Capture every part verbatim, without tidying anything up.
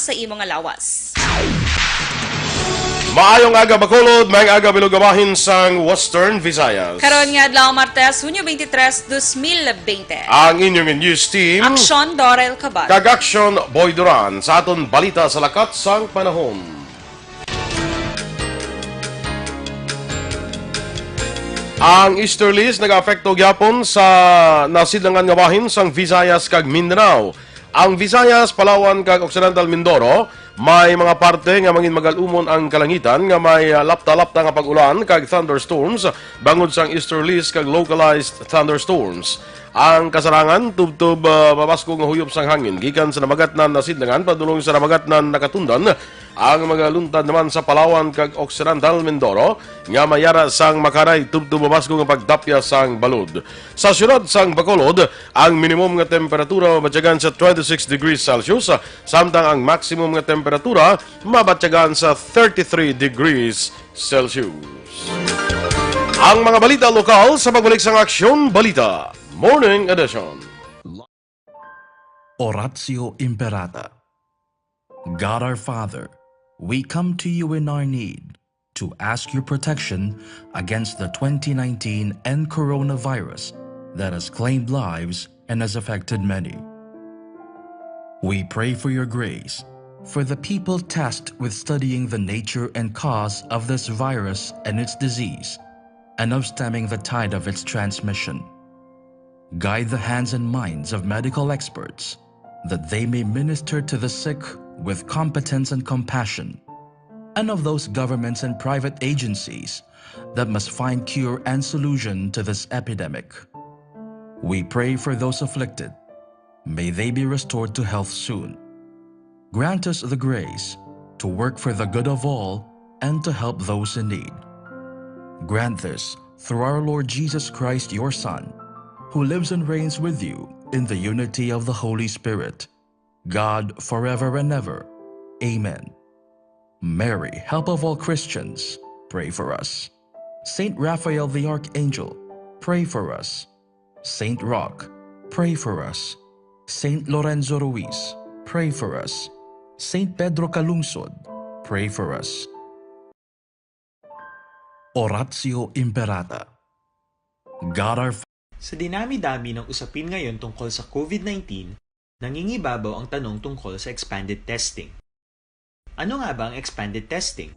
sa imo nga lawas. Maayong aga, Bacolod. Maayong aga, Bilog nga bahin sang Western Visayas. Karon nga adlaw, Martes, Hunyo twenty-three, dos mil bente. Ang inyong news team, Aksyon Dorel Cabal kag Aksyon Boy Duran, sa aton balita sa lakat sang panahon. Ang easterlies nagaapekto gyapon sa nasidlangan nga bahin sang Visayas kag Mindanao. Ang Visayas, Palawan, kag Occidental Mindoro, may mga parte nga mangin magal-umon ang kalangitan nga may, ah, lapta-lapta nga pag-ulan kag thunderstorms bangod sang easterlies kag localized thunderstorms. Ang kasarangan tubtob, ah, mabaskog nga huyop sang hangin gikan sa namagatnan nasidlangan padulong sa namagatnan nakatundan. Ang mga luntad naman sa Palawan kag Occidental Mindoro nga mayara sang makaray tubtob mabaskog nga pagdapya sang balod. Sa siyudad sang Bacolod, ang minimum nga temperatura mabatyagan sa twenty-six degrees Celsius, samtang ang maximum nga temperatura mabatyagan sa thirty-three degrees Celsius. Ang mga balita lokal sa pagbalik sang Aksyon Balita Morning Edition. Oratio Imperata. God our Father, we come to you in our need to ask your protection against the twenty nineteen N coronavirus that has claimed lives and has affected many. We pray for your grace for the people tasked with studying the nature and cause of this virus and its disease, and of stemming the tide of its transmission. Guide the hands and minds of medical experts, that they may minister to the sick with competence and compassion, and of those governments and private agencies that must find cure and solution to this epidemic. We pray for those afflicted. May they be restored to health soon. Grant us the grace to work for the good of all and to help those in need. Grant this through our Lord Jesus Christ, your Son, who lives and reigns with you in the unity of the Holy Spirit, God, forever and ever. Amen. Mary, help of all Christians, pray for us. Saint Raphael the Archangel, pray for us. Saint Roch, pray for us. Saint Lorenzo Ruiz, pray for us. Saint Pedro Calungsod, pray for us. Oratio Imperata. God our Fa- Sa dinami-dami ng usapin ngayon tungkol sa COVID nineteen, nangingibabaw ang tanong tungkol sa expanded testing. Ano nga ba ang expanded testing?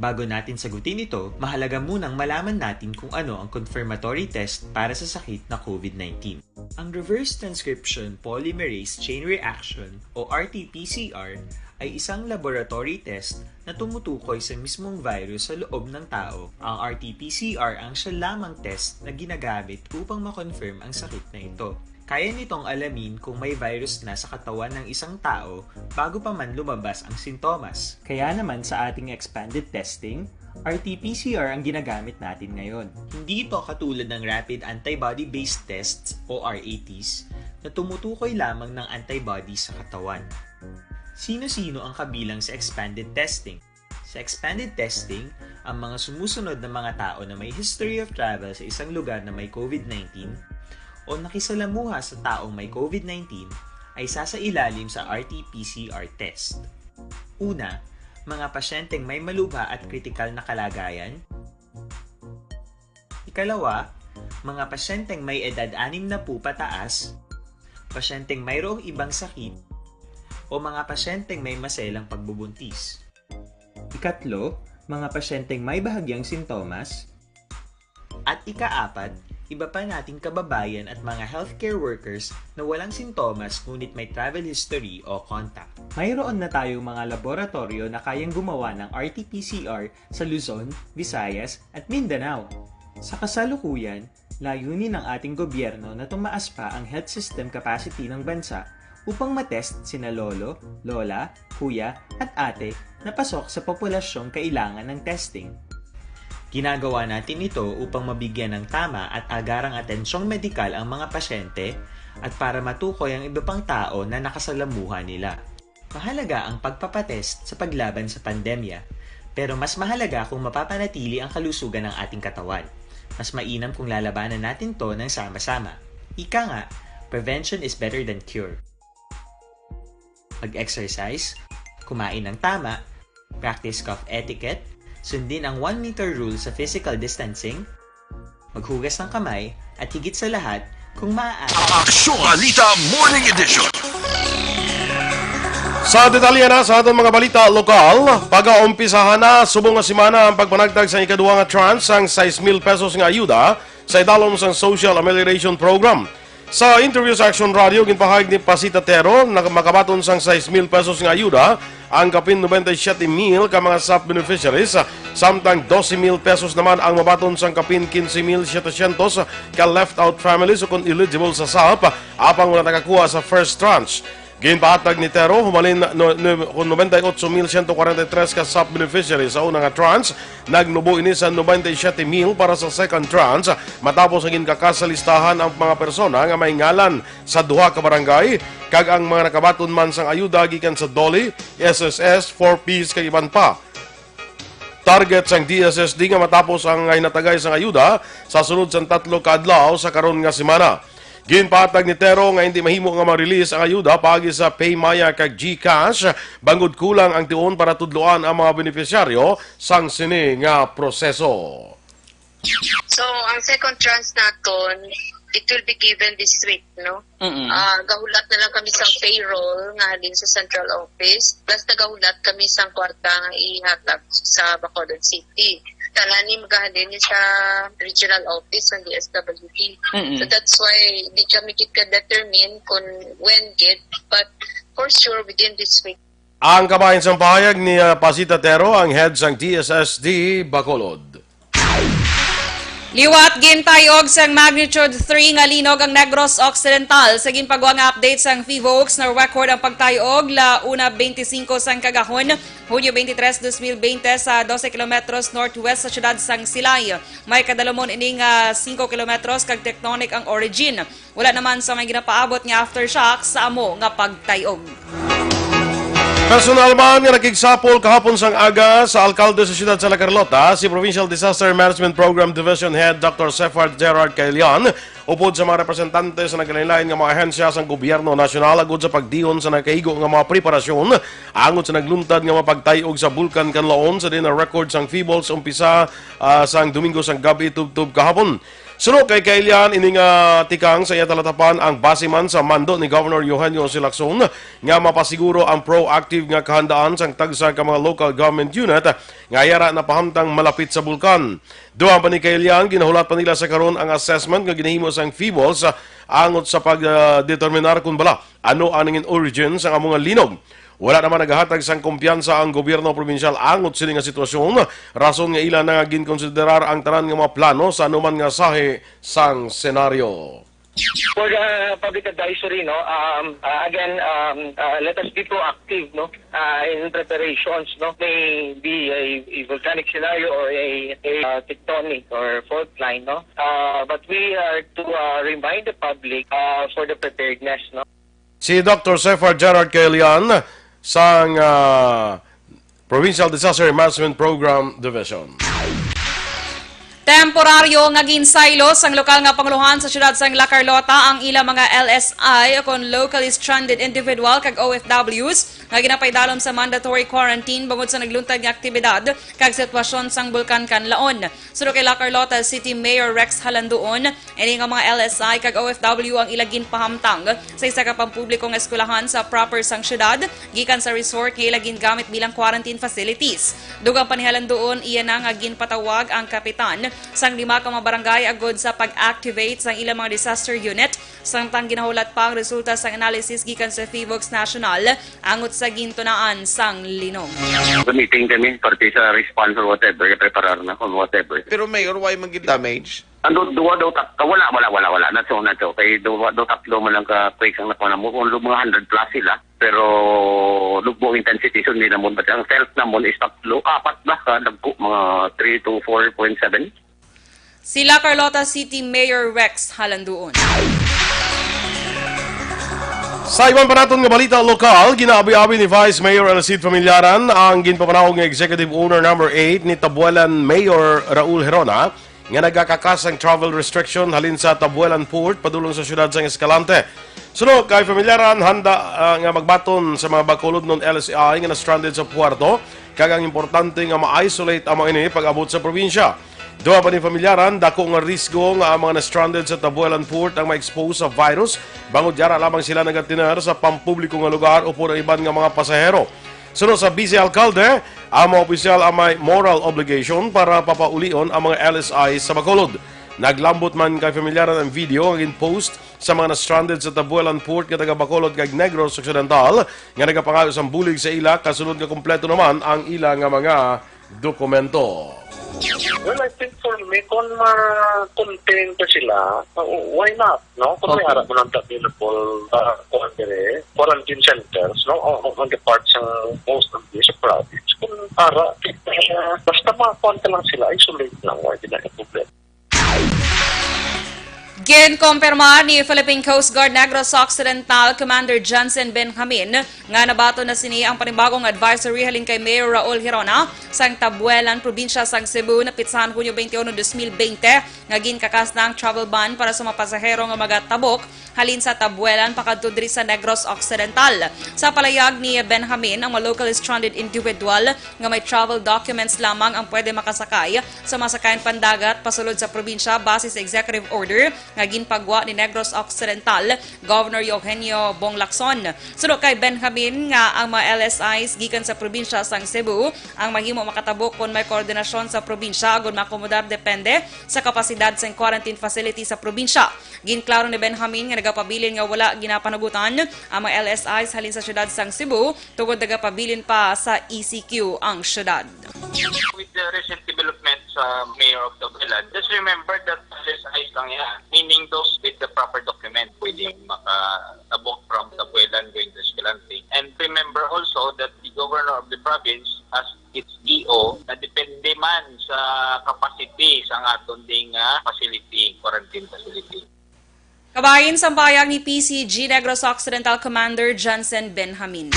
Bago natin sagutin ito, mahalaga munang malaman natin kung ano ang confirmatory test para sa sakit na COVID nineteen. Ang reverse transcription polymerase chain reaction o R T P C R ay isang laboratory test na tumutukoy sa mismong virus sa loob ng tao. Ang R T P C R ang siya lamang test na ginagamit upang ma-confirm ang sakit na ito. Kaya nitong alamin kung may virus na sa katawan ng isang tao bago pa man lumabas ang sintomas. Kaya naman sa ating expanded testing, R T P C R ang ginagamit natin ngayon. Hindi ito katulad ng rapid antibody-based tests o R A Ts na tumutukoy lamang ng antibody sa katawan. Sino-sino ang kabilang sa expanded testing? Sa expanded testing, ang mga sumusunod na mga tao na may history of travel sa isang lugar na may COVID nineteen o nakisalamuha sa taong may COVID nineteen ay sasailalim sa R T P C R test. Una, mga pasyenteng may malubha at kritikal na kalagayan. Ikalawa, mga pasyenteng may edad anim na po pataas, pasyenteng mayroong ibang sakit, o mga pasyenteng may maselang pagbubuntis. Ikatlo, mga pasyenteng may bahagyang sintomas. At ikaapat, iba pa nating kababayan at mga healthcare workers na walang sintomas ngunit may travel history o contact. Mayroon na tayong mga laboratoryo na kayang gumawa ng R T P C R sa Luzon, Visayas, at Mindanao. Sa kasalukuyan, layunin ng ating gobyerno na tumaas pa ang health system capacity ng bansa upang matest sina lolo, lola, kuya, at ate na pasok sa populasyong kailangan ng testing. Ginagawa natin ito upang mabigyan ng tama at agarang atensyong medikal ang mga pasyente at para matukoy ang iba pang tao na nakasalamuha nila. Mahalaga ang pagpapatest sa paglaban sa pandemya, pero mas mahalaga kung mapapanatili ang kalusugan ng ating katawan. Mas mainam kung lalabanan natin 'to ng sama-sama. Ika nga, prevention is better than cure. Mag-exercise, Kumain ng tama, practice cough etiquette, sundin ang one meter rule sa physical distancing, maghugas ng kamay, at higit sa lahat, kung maaari. Aksyon Balita Morning Edition. Sa detalye na sa aton mga balita lokal, pagaumpisahan na subong nga semana ang pagpanagtag sa ikaduha nga tranche sang sais mil pesos nga ayuda sa idalom sang Social Amelioration Program. Sa interview sa Action Radio, ginpahayag ni Pasita Tero na makabaton sang sais mil pesos nga ayuda ang kapin nobenta y siyete mil ka mga sap beneficiaries, samtang dose mil pesos naman ang mabaton sang kapin kinse mil setecientos ka left out families o kon eligible sa sap apang wala nakakuha sa first tranche. Ginpahatag ni Tero humalin no, no, kon nobenta y otso mil siyento kwarenta y tres ka sap beneficiaries sa una nga tranche, nagnubo ini sa nobenta y siyete mil para sa second tranche, matapos nga ginkakas sa listahan ang mga persona nga may ngalan sa duha ka barangay, kag ang mga nakabaton man sang ayuda gikan sa DOLE, S S S, four Ps kag iban pa. Target sang D S S D nga matapos ang hinatagay sang ayuda sa sulod sang tatlo ka adlaw sa karon nga semana. Ginpatag ni Tero nga hindi mahimo nga ma-release ang ayuda paagi sa PayMaya kag GCash bangod kulang ang tion para tudloan ang mga benepisyaryo sang sini nga proseso. So, ang second tranche naton, it will be given this week, no? Mm-mm. Ah, gahulat na lang kami sa payroll nga halin sa central office. Plus, nagahulat kami sa kwarta nga ihatag sa Bacolod City. Tanan ni magahalin ni sa regional office ng D S W D. Mm-mm. So that's why di kami kita determine kung when gid, but for sure within this week. Ang kabahin sang pahayag ni ah, Pasita Tero, ang head sang D S S D Bacolod. Liwat gintayog sang magnitude three nga linog ang Negros Occidental. Sa ginpagwa nga update sang PHIVOLCS, na-record ang pagtayog la una twenty-five sang kagahon, Hunyo twenty-three, dos mil bente, sa doce kilometros northwest sa siyudad sang Silay. May kadalumon ini nga singko kilometros kag tectonic ang origin. Wala naman sa may ginapaabot nga aftershock sa amo nga pagtayog. Personal man nga nakigsapol kahapon sang aga sa alkalde sa siyudad sa La Carlota, si Provincial Disaster Management Program Division Head Doctor Sefard Gerard Caelian, upod sa mga representante sa nagkalain-lain nga mga ahensya sang gobyerno nasyonal agud sa pagdiyon sa nakaigo nga mga preparasyon angot sa nagluntad nga mga pagtayog sa Bulkan Kanlaon sa din na record sang PHIVOLCS umpisa ah, sang Domingo sang gab-i tubtob kahapon. Suno kay Caelian, ini nga tikang sa iya talatapan ang base man sa mando ni Governor Eugenio Silacson nga mapasiguro ang proactive nga kahandaan sang tagsa ka mga local government unit nga yara napahamtang malapit sa bulkan. Dugang pa ni Caelian, ginahulat pa nila sa karon ang assessment nga ginahimo sang PHIVOLCS angot sa pagdeterminar kon bala ano ang nangin origin sang amo nga linog. Wala naman nagahatag sang kumpiyansa ang gobyerno probinsyal angot sini nga sitwasyon, rason nga ila na nga ginkonsiderar ang tanan nga mga plano sa anuman nga sahi sang senaryo. For the public advisory, no, um, uh, again, um, uh, let us be proactive, no, uh, in preparations, no, may be a, a volcanic scenario or a, a uh, tectonic or fault line, no, uh, but we are to uh, remind the public uh, for the preparedness, no. Si Doctor Sefard Gerard Caelian sang ah, Provincial Disaster Management Program Division. Temporaryo nga ginsaylo sang lokal nga pangulohan sa siyudad sang La Carlota ang ila mga L S I o kon locally stranded individual kag O F Ws nga ginapaidalom sa mandatory quarantine bangod sa nagluntad nga aktibidad kag sitwasyon sang Bulkan Kanlaon. Suno kay La Carlota City Mayor Rex Halanduon, ini nga mga L S I kag O F W ang ila ginpahamtang sa isa ka pampubliko nga eskwelahan sa proper sang syudad, gikan sa resort nga ila gingamit bilang quarantine facilities. Dugang pa ni Halanduon, iya na nga ginpatawag ang kapitan sang lima ka mga barangay agud sa pag-activate sang ilang mga disaster unit, samtang ginahulat pa ang resulta sang analysis gikan sa PHIVOLCS National angot sa gintunaan sang linog. Gamitin kami, parte sa response or whatever, preparar na kung whatever. Pero Mayor, why man gid damage? Ano, duwa daw, tat- ah, wala, wala, wala, wala. Not so, not so. Kay duwa daw, tatlo man lang ka quakes ang nakuha mo. Kung mga hundred plus sila. Pero lugbo ang intensity, so hindi naman. But ang felt naman is tatlo, apat ba? Ka, dagko, mga three to four point seven. Sila Carlota City Mayor Rex Halanduon. Sa iban pa naton nga balita lokal, ginaabi-abi ni Vice Mayor Alcid Familiaran ang ginpapanawag nga Executive Order Number eight ni Tabuelan Mayor Raul Herona nga nagakakas ang travel restriction halin sa Tabuelan Port padulong sa siyudad sang Escalante. Suno kay familyaran, handa, ah, nga magbaton sa mga Bacolodnon L S I nga na-stranded sa puerto, kag ang importante nga ma-isolate ang mga ini pag-abot sa probinsya. Duha pa ni familyaran, dako nga risgo nga ang mga na-stranded sa Tabuelan Port ang ma-expose sa virus, bangod yara lamang sila nagatinar sa pampubliko nga lugar upod ang iban nga mga pasahero. Suno sa Vice Alcalde, ang mga opisyal ang may moral obligation para papaulion ang mga L S I sa Bacolod. Naglambot man kay familyaran ang video nga gin-post sa mga na-stranded sa Tabuelan Port nga taga Bacolod kag Negros Occidental nga nagapangayo sang bulig sa ila kasunod nga kompleto naman ang ila nga mga dokumento. Well, I think for me, kung ma-contain pa sila, uh, why not, no? Kung may Okay. ara mo ng available, uh, kung dire, quarantine centers, no? On, on the parts ng most of this province. Kung ara, uh, basta makakuha ka lang sila, isolate lang, why di na yung problema? Ginkumpirma ni Philippine Coast Guard Negros Occidental Commander Johnson Benjamin nga nabaton na sini ang panibagong advisory halin kay Mayor Raul Girona sang Tabuelan, probinsya sang Cebu, napitsa han Hunyo twenty-one, dos mil bente, nga ginkakas na ang travel ban para sa mga pasahero nga magatabok halin sa Tabuelan pakadto diri sa Negros Occidental. Sa palayag ni Benjamin, ang mga locally stranded individual nga may travel documents lamang ang pwede makasakay sa mga sakayan pandagat pasulod sa probinsya base sa executive order nga ginpagwa ni Negros Occidental Governor Eugenio Bonglacson. Suno kay Benjamin nga ang mga L S Is gikan sa probinsya sang Cebu ang mahimo makatabok kon may koordinasyon sa probinsya agud maakomodar depende sa kapasidad sang quarantine facility sa probinsya. Ginklaro ni Benjamin nga nagapabilin nga wala ginapanagutan ang mga L S Is halin sa siyudad sang Cebu tungod nagapabilin pa sa E C Q ang siyudad. With the recent development sa Mayor of Tabuelan, just remember that L S Is lang yan, meaning those with the proper document, pwede makatabok from Tabuelan going to Escalante. And remember also that the governor of the province as its E O, nadepende man sa capacity sa aton ding, ah, facility, quarantine facility. Kabahin sang pahayag ni P C G Negros Occidental Commander Johnson Benjamin.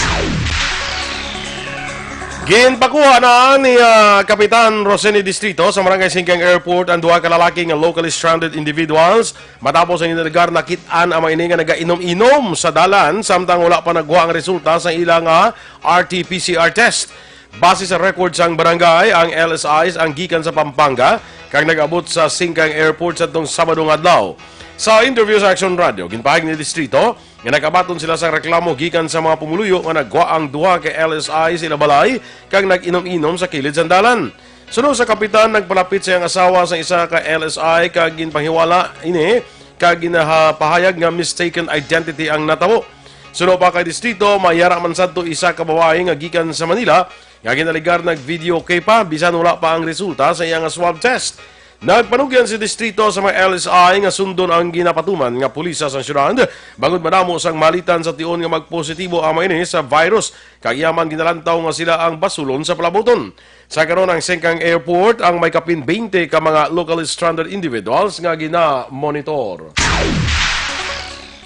Ginpakuha na ni, ah, Kapitan Roseni Distrito sa Barangay Singkang Airport ang duha ka lalaki nga locally stranded individuals matapos ang ginalegar nakit-an ang mga ini nga nagainom-inom sa dalan samtang wala pa nagwa ang resulta sa ila nga R T P C R test. Base sa record sang barangay, ang L S Is ang gikan sa Pampanga kag nag-abot sa Singkang Airport sadtong Sabado nga adlaw. Sa interview sa Action Radio, ginpahayag ni Distrito nga nakabaton sila sang reklamo gikan sa mga pumuluyo nga nagwa ang duha ka L S I sa ila balay kag nag-inom-inom sa kilid sang dalan. Suno sa kapitan, nagpalapit sa iyang asawa sa isa ka L S I kag ginpanghiwala ini kag ginapahayag nga mistaken identity ang natabo. Suno pa kay Distrito, may ara man sadto isa ka babayi nga gikan sa Manila nga ginalegar nag-videoke pa bisan wala pa ang resulta sa iya nga swab test. Nagpanugyan si Distrito sa mga L S I nga sundon ang ginapatuman nga pulisa sa syudad bangod madamo sang malitan sa tion nga magpositibo ang mga ini sa virus, kag iya man ginalantaw nga sila ang basulon sa palabuton. Sa karon, ang Sengkang Airport ang may kapin twenty ka mga locally stranded individuals nga gina-monitor.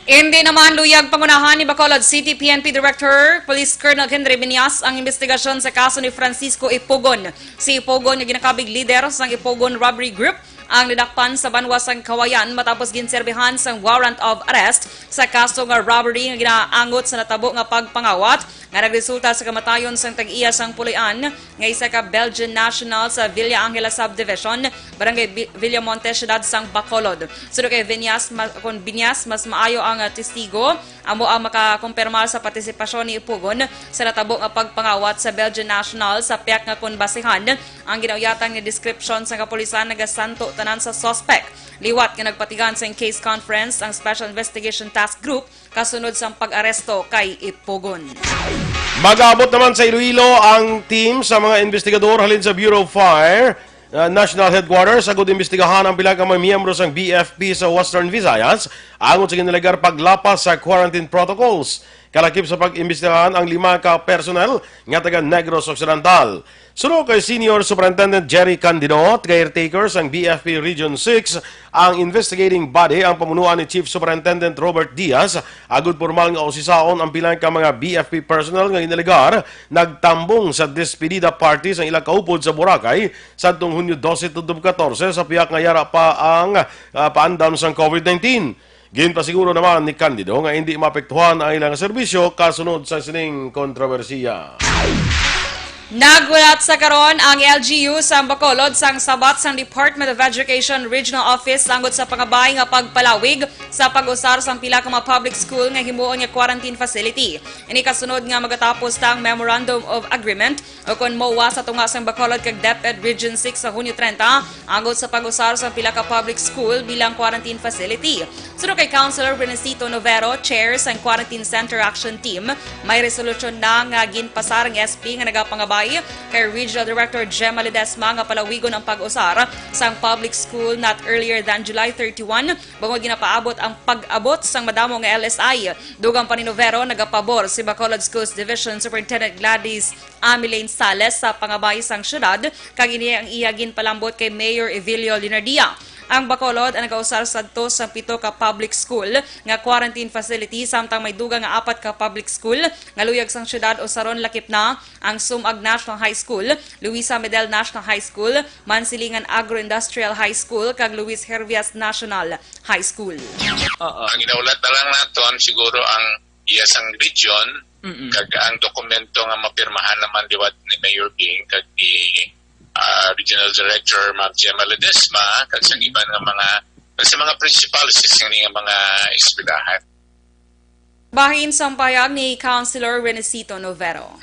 Indi naman luyag pangunahan ni Bacolod City P N P Director Police Colonel Henry Viñas ang investigasyon sa kaso ni Francisco Ipugon. Si Ipugon nga ginakabig lider sang Ipugon Robbery Group ang nadakpan sa banwa sang Cauayan matapos ginserbihan sang warrant of arrest sa kaso nga robbery nga ginaangot sa natabo nga pagpangawat nga nagresulta sa kamatayon sang tag-iya sang puloy-an nga isa ka Belgian national sa Villa Angela Subdivision, Barangay Bi-, Villamonte, Siyudad sang Bacolod. Suno kay Viñas, ma-, kon Viñas, mas maayo ang, ah, testigo amo ang makakumpirmar sa partisipasyon ni Ipugon sa natabo nga pagpangawat sa Belgian national sa pihak nga kon basehan ang ginauyatan nga description sang kapulisan, nagasanto tanan sa suspect. Liwat nga nagpatigan sang case conference ang Special Investigation Task Group kasunod sang pag-aresto kay Ipugon. Mag-abot naman sa Iloilo ang team sa mga investigador halin sa Bureau of Fire, uh, National Headquarters, agud imbestigahan ang pila ka mga miyembro sang B F P sa Western Visayas angot sa ginalegar paglapas sa quarantine protocols. Kalakip sa pag-imbestigahan ang lima ka personnel nga taga Negros Occidental. Suno kay Senior Superintendent Jerry Candido, caretaker sang B F P Region six, ang investigating body, ang pamunuan ni Chief Superintendent Robert Diaz, agud pormal nga usisaon ang pila ka mga B F P personnel nga ginalegar nagtambong sa despedida party sang ila kaupod sa Boracay sadtong Hunyo dose, twenty fourteen, sa pihak nga yara pa ang, ah, paandam sang COVID nineteen. Ginpasiguro naman ni Candido nga hindi maapektuhan ang ilang serbisyo kasunod sa sining kontrobersiya. Naghulat sa karon ang L G U sang Bacolod sang sabat sang Department of Education Regional Office tungod sa pangabay nga pagpalawig sa pag-usar sang pila ka mga public school nga himuon nga quarantine facility. Ini kasunod nga magatapos ta ang Memorandum of Agreement o kon MOA sa tunga sang Bacolod kag DepEd Region six sa Hunyo treinta, agod sa pag-usar sang pila ka public school bilang quarantine facility. Suno kay Councilor Renesito Novero, chair sang Quarantine Center Action Team, may resolusyon na nga ginpasar ang S P nga nagapangabay kay Regional Director Gemma Ledesma nga palawigon ang pag-usar sang public school not earlier than July thirty-one, bangod ginapaabot ang pag-abot sang madamo nga L S I. Dugang pa ni Novero, nagapabor si Bacolod Schools Division Superintendent Gladys Amilane Sales sa pangabay sang syudad, kag ini ang iya ginpalambot kay Mayor Evilio Linardia. Ang Bacolod ang nagausar sadto sa pito ka public school nga quarantine facility, samtang may dugang nga apat ka public school nga luyag sang syudad usaron, lakip na ang Sumag National High School, Luisa Medel National High School, Mansilingan Agro-Industrial High School, kag Luis Hervias National High School. Oo. Ang ginaulat na lang naton siguro ang iya sang region, Mm-mm. kag ang dokumento nga mapirmahan naman liwat ni Mayor Bing kag ni, ah, Regional Director Ma'am Gemma Ledesma, kag sa Mm-mm. iban nga mga, kag sa mga principals sa nga mga eskwelahan. Bahin sang pahayag ni Councilor Renesito Novero.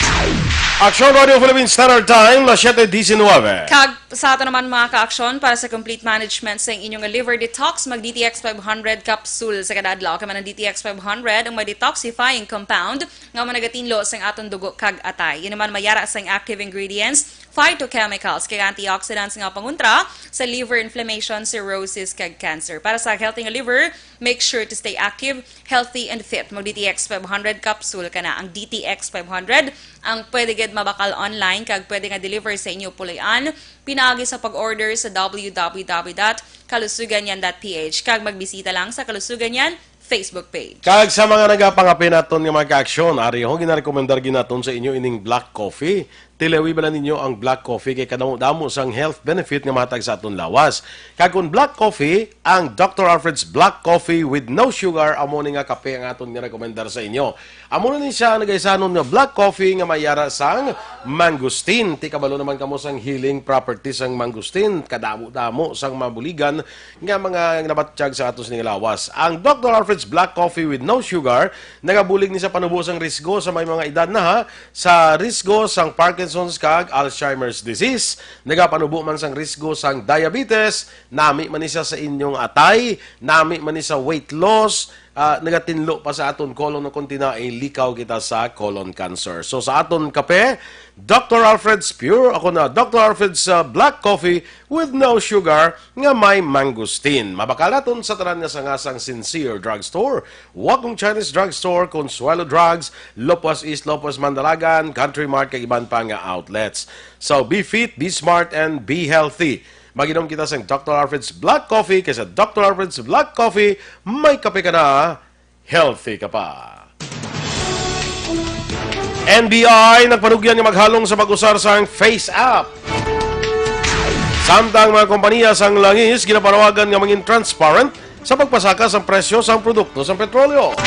Aksyon Radio Philippine Standard Time, las siete diecinueve. Kag sa ato naman, mga ka-aksyon, para sa complete management sa inyong liver detox, mag D T X five hundred capsule sa kada adlaw. Kay man ang D T X five hundred ang may detoxifying compound nga managatindog sang aton dugo kag atay. Ini man mayara sang active ingredients, phytochemicals, kag antioxidants nga pangontra sa liver inflammation, cirrhosis, kag cancer. Para sa healthy nga liver, make sure to stay active, healthy, and fit. Mag D T X five hundred capsule ka na. Ang D T X five hundred ang pwede gid mabakal online kag pwede nga deliver sa inyo puloy-an pinaagi sa pag-order sa W W W dot kalusugan yan dot P H kag magbisita lang sa Kalusugan Yan Facebook page. Kag sa mga nagapangapin naton nga mga ka-aksyon, ari ho, ginarekomendar gid naton sa inyo ining black coffee. Tilawi bala ninyo ang black coffee kay kadamo-damo sang health benefit nga mahatag sa aton lawas. Kag kung black coffee, ang Doctor Alfred's Black Coffee with no sugar, amo ni nga kape ang aton nga rekomendar sa inyo. Amo na ni siya nagaisanon nga black coffee nga may yara sang mangosteen. Ti kabalo naman kamo sang healing properties sang mangosteen. Kadamo-damo sang mabuligan nga mga nabatyag sa aton sining lawas. Ang Doctor Alfred's Black Coffee with no sugar nagabulig ni sa panubo sang risgo sa may mga edad na, ha, sa risgo sang Parkinson's kag Alzheimer's disease. Nagapanubo man sang risgo sang diabetes, nami man ni siya sa inyong atay, nami man ni sa weight loss, ah, nagatinlo pa sa aton colon o kon tinai likaw kita sa colon cancer. So sa aton kape, Doctor Alfred's Pure, ako na, Doctor Alfred's, ah, Black Coffee with no sugar nga may mangosteen. Mabakal naton sa tanan nga sanga sang Sincere Drugstore, Wakong Chinese Drugstore, Consuelo Drugs, Lopez East, Lopez Mandalagan, Country Mart, kag iban pa nga outlets. So, be fit, be smart, and be healthy. Mag-inom kita sang Doctor Alfred's Black Coffee, kay sa Doctor Alfred's Black Coffee, may kape ka na, healthy ka pa. N B I nagpanugyan nga maghalong sa pag-usar sang Face App. Samtang mga kompanya sang langis ginapanawagan nga mangin transparent sa pagpasaka sang presyo sang produkto sang petrolyo.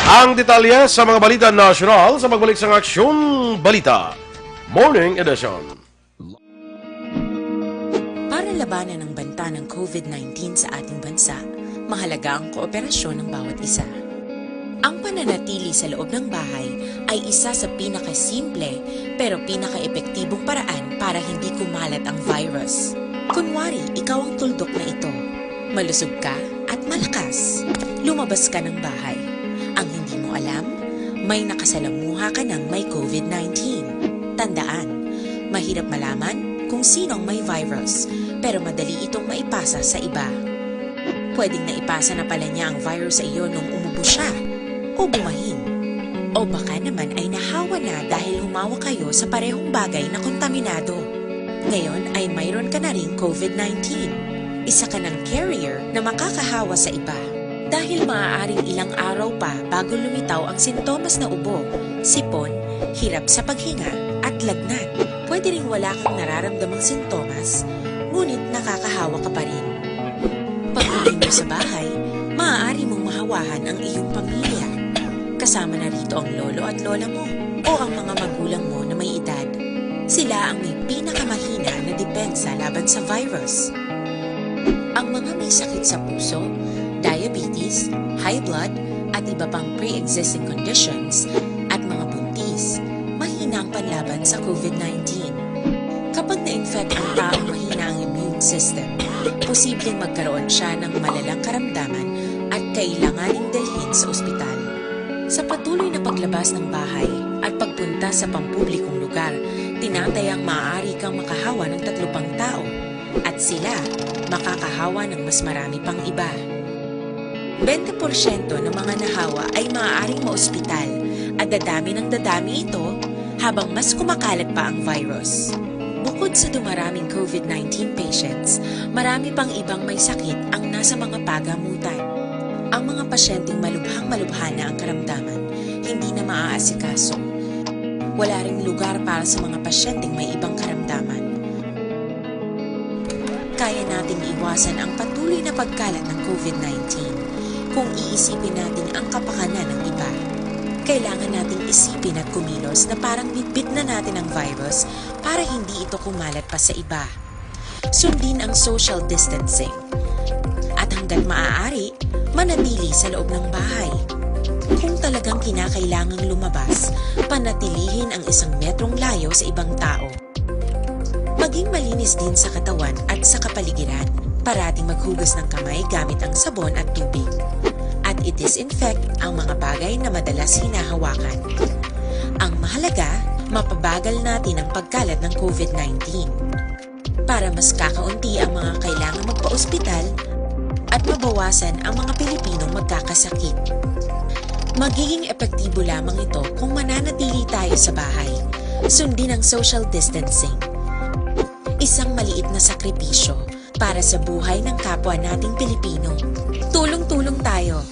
Ang detalye sa mga balita nasyonal sa pagbalik sang Aksyon Balita Morning Edition. Para labanan ang banta ng COVID nineteen sa ating bansa, mahalaga ang kooperasyon ng bawat isa. Ang pananatili sa loob ng bahay ay isa sa pinakasimple pero pinakaepektibong paraan para hindi kumalat ang virus. Kunwari, ikaw ang tuldok na ito. Malusog ka at malakas. Lumabas ka ng bahay. Ang hindi mo alam, may nakasalamuha ka ng may COVID nineteen. Tandaan, mahirap malaman kung sino ang may virus, pero madali itong maipasa sa iba. Pwedeng naipasa na pala niya ang virus sa iyo nung umubo siya o bumahin. O baka naman ay nahawa na dahil humawa kayo sa parehong bagay na kontaminado. Ngayon ay mayroon ka na ring COVID nineteen. Isa ka ng carrier na makakahawa sa iba. Dahil maaaring ilang araw pa bago lumitaw ang sintomas na ubo, sipon, hirap sa paghinga, at lagnat. Pwede ring wala kang nararamdamang sintomas, ngunit nakakahawa ka pa rin. Pag-uwi mo sa bahay, maaari mong mahawahan ang iyong pamilya. Kasama na rito ang lolo at lola mo o ang mga magulang mo na may edad. Sila ang may pinakamahina na depensa laban sa virus. Ang mga may sakit sa puso, diabetes, high blood, at iba pang pre-existing conditions, at mga buntis, mahina ang panlaban sa COVID nineteen. Kapag na-infect ang taong mahina ang immune system, posibleng magkaroon siya ng malalang karamdaman at kailanganing dalhin sa ospital. Sa patuloy na paglabas ng bahay at pagpunta sa pampublikong lugar, tinatayang maaari kang makahawa ng tatlo pang tao at sila makakahawa ng mas marami pang iba. Bente porsyento ng mga nahawa ay maaaring maospital at dadami ng dadami ito habang mas kumakalat pa ang virus. Bukod sa dumaraming COVID nineteen patients, marami pang ibang may sakit ang nasa mga pagamutan. Ang mga pasyenteng malubhang-malubha na ang karamdaman, hindi na maaasikaso. Wala ring lugar para sa mga pasyenteng may ibang karamdaman. Kaya nating iwasan ang patuloy na pagkalat ng COVID nineteen kung iisipin natin ang kapakanan ng iba. Kailangan nating isipin at kumilos na parang bitbit na natin ang virus para hindi ito kumalat pa sa iba. Sundin ang social distancing. At hanggat maaari, manatili sa loob ng bahay. Kung talagang kinakailangang lumabas, panatilihin ang isang metrong layo sa ibang tao. Maging malinis din sa katawan at sa kapaligiran. Parating maghugas ng kamay gamit ang sabon at tubig. At i-disinfect ang mga bagay na madalas hinahawakan. Ang mahalaga, mapabagal natin ang pagkalat ng COVID nineteen. Para mas kakaunti ang mga kailangang magpa-ospital at mabawasan ang mga Pilipinong magkakasakit. Magiging epektibo lamang ito kung mananatili tayo sa bahay. Sundin ang social distancing. Isang maliit na sakripisyo para sa buhay ng kapwa nating Pilipino. Tulong-tulong tayo.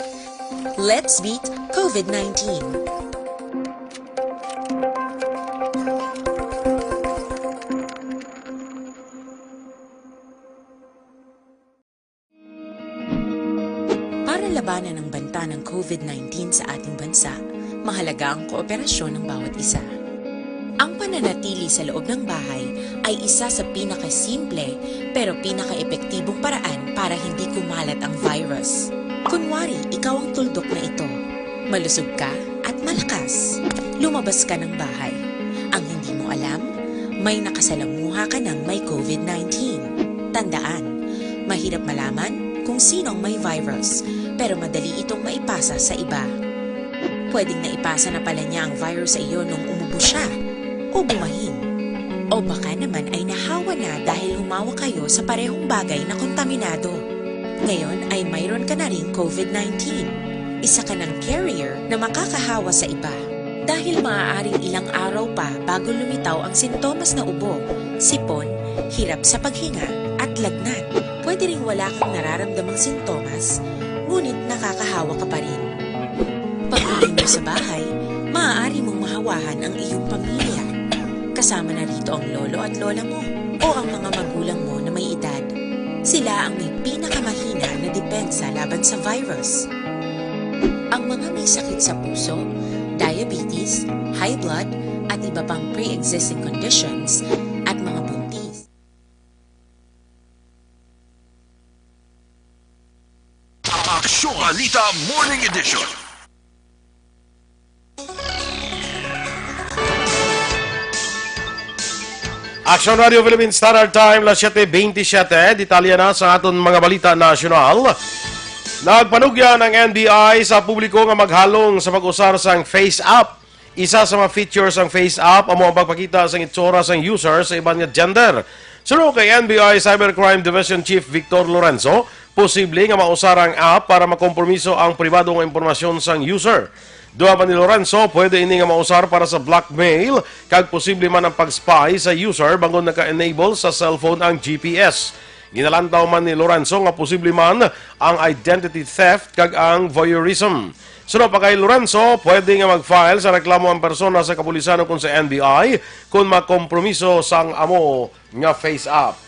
Let's beat COVID nineteen. Para labanan ang banta ng COVID nineteen sa ating bansa, mahalaga ang kooperasyon ng bawat isa. Ang pananatili sa loob ng bahay ay isa sa pinakasimple pero pinakaepektibong paraan para hindi kumalat ang virus. Kunwari, ikaw ang tuldok na ito. Malusog ka at malakas. Lumabas ka ng bahay. Ang hindi mo alam, may nakasalamuha ka ng may COVID nineteen. Tandaan, mahirap malaman kung sino ang may virus, pero madali itong maipasa sa iba. Pwedeng naipasa na pala niya ang virus sa iyo nung umubo siya o bumahin. O baka naman ay nahawa na dahil humawa kayo sa parehong bagay na kontaminado. Ngayon ay mayroon ka na ring COVID nineteen. Isa ka ng carrier na makakahawa sa iba. Dahil maaaring ilang araw pa bago lumitaw ang sintomas na ubo, sipon, hirap sa paghinga, at lagnat. Pwede ring wala kang nararamdamang sintomas, ngunit nakakahawa ka pa rin. Pag-uwi mo sa bahay, maaari mong mahawahan ang iyong pamilya. Kasama na rito ang lolo at lola mo o ang mga magulang mo na may edad. Sila ang may pinakamahina na depensa laban sa virus. Ang mga may sakit sa puso, diabetes, high blood, at iba pang pre-existing conditions, at mga buntis. Aksyon Balita Morning Edition. Action Radio Philippines Standard Time, las siete veintisiete. Detalye na sa aton mga balita nasyonal. Nagpanugyan ang N B I sa publiko nga maghalong sa pag-usar sang face app. Isa sa mga features sang face app amo ang pagpakita sang itsura sang user sa iban nga gender. Suno kay N B I Cybercrime Division Chief Victor Lorenzo, posible nga mausar ang app para makompromiso ang pribado nga impormasyon sang user. Duha pa ni Lorenzo, pwede ini nga mausar para sa blackmail kag posible man ang pag-spy sa user bangod naka-enable sa cellphone ang G P S. Ginalantaw man ni Lorenzo nga posible man ang identity theft kag ang voyeurism. Suno pa kay Lorenzo, pwede nga mag-file sa reklamo ang persona sa kapulisan ukon sa N B I kon makompromiso sang amo nga FaceApp.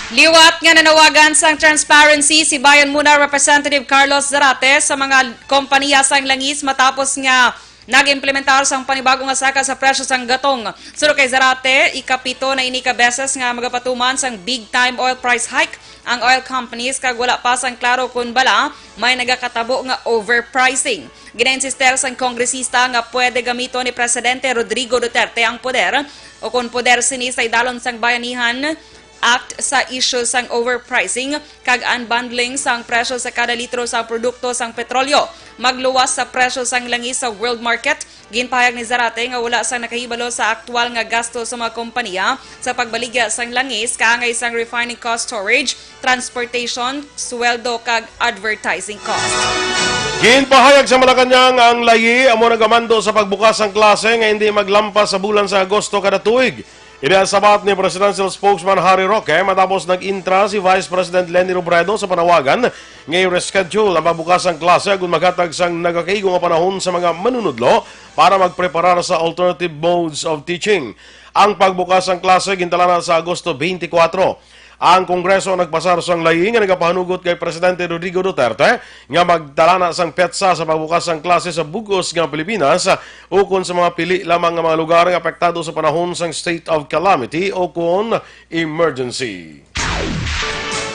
Liwat nga nanawagan sang transparency si Bayan Muna Representative Carlos Zarate sa mga kompanya sang langis matapos nga nag-implementar sang panibago nga saka sa presyo sang gatong. Suno kay Zarate, ikapito na ini ka beses nga magapatuman sang big time oil price hike ang oil companies kag wala pa sang klaro kon bala may nagakatabo nga overpricing. Ginainsister sang kongresista nga pwede gamiton ni Presidente Rodrigo Duterte ang poder o kon poder sini sa idalom sang Bayanihan Act sa isyu sang overpricing kag unbundling sang presyo sa kada litro sang produkto sang petrolyo, magluwas sa presyo sang langis sa world market. Ginpahayag ni Zarate nga wala sang nakahibalo sa aktual nga gasto sa mga kompanya sa pagbaligya sang langis, kaangay sang refining cost, storage, transportation, sweldo, kag advertising cost. Ginpahayag sa Malacañang ang layi amo nagamando sa pagbukas sang klase nga hindi maglampas sa bulan sa Agosto kada tuig. Ini ang sabat ni Presidential Spokesman Harry Roque matapos nag-intra si Vice President Leni Robredo sa panawagan nga i-reschedule ang pagbukas sang klase agud maghatag sang nagakaigo nga panahon sa mga manunudlo para magpreparar sa alternative modes of teaching. Ang pagbukas sang klase gintalana sa Agosto twenty-four. Ang Kongreso nagpasar sang layi nga nagapahanugot kay Presidente Rodrigo Duterte nga magtalana sang petsa sa pagbukas sang klase sa bug-os nga Pilipinas ukon sa mga pili lamang nga mga lugar nga apektado sa panahon sang state of calamity o kon emergency.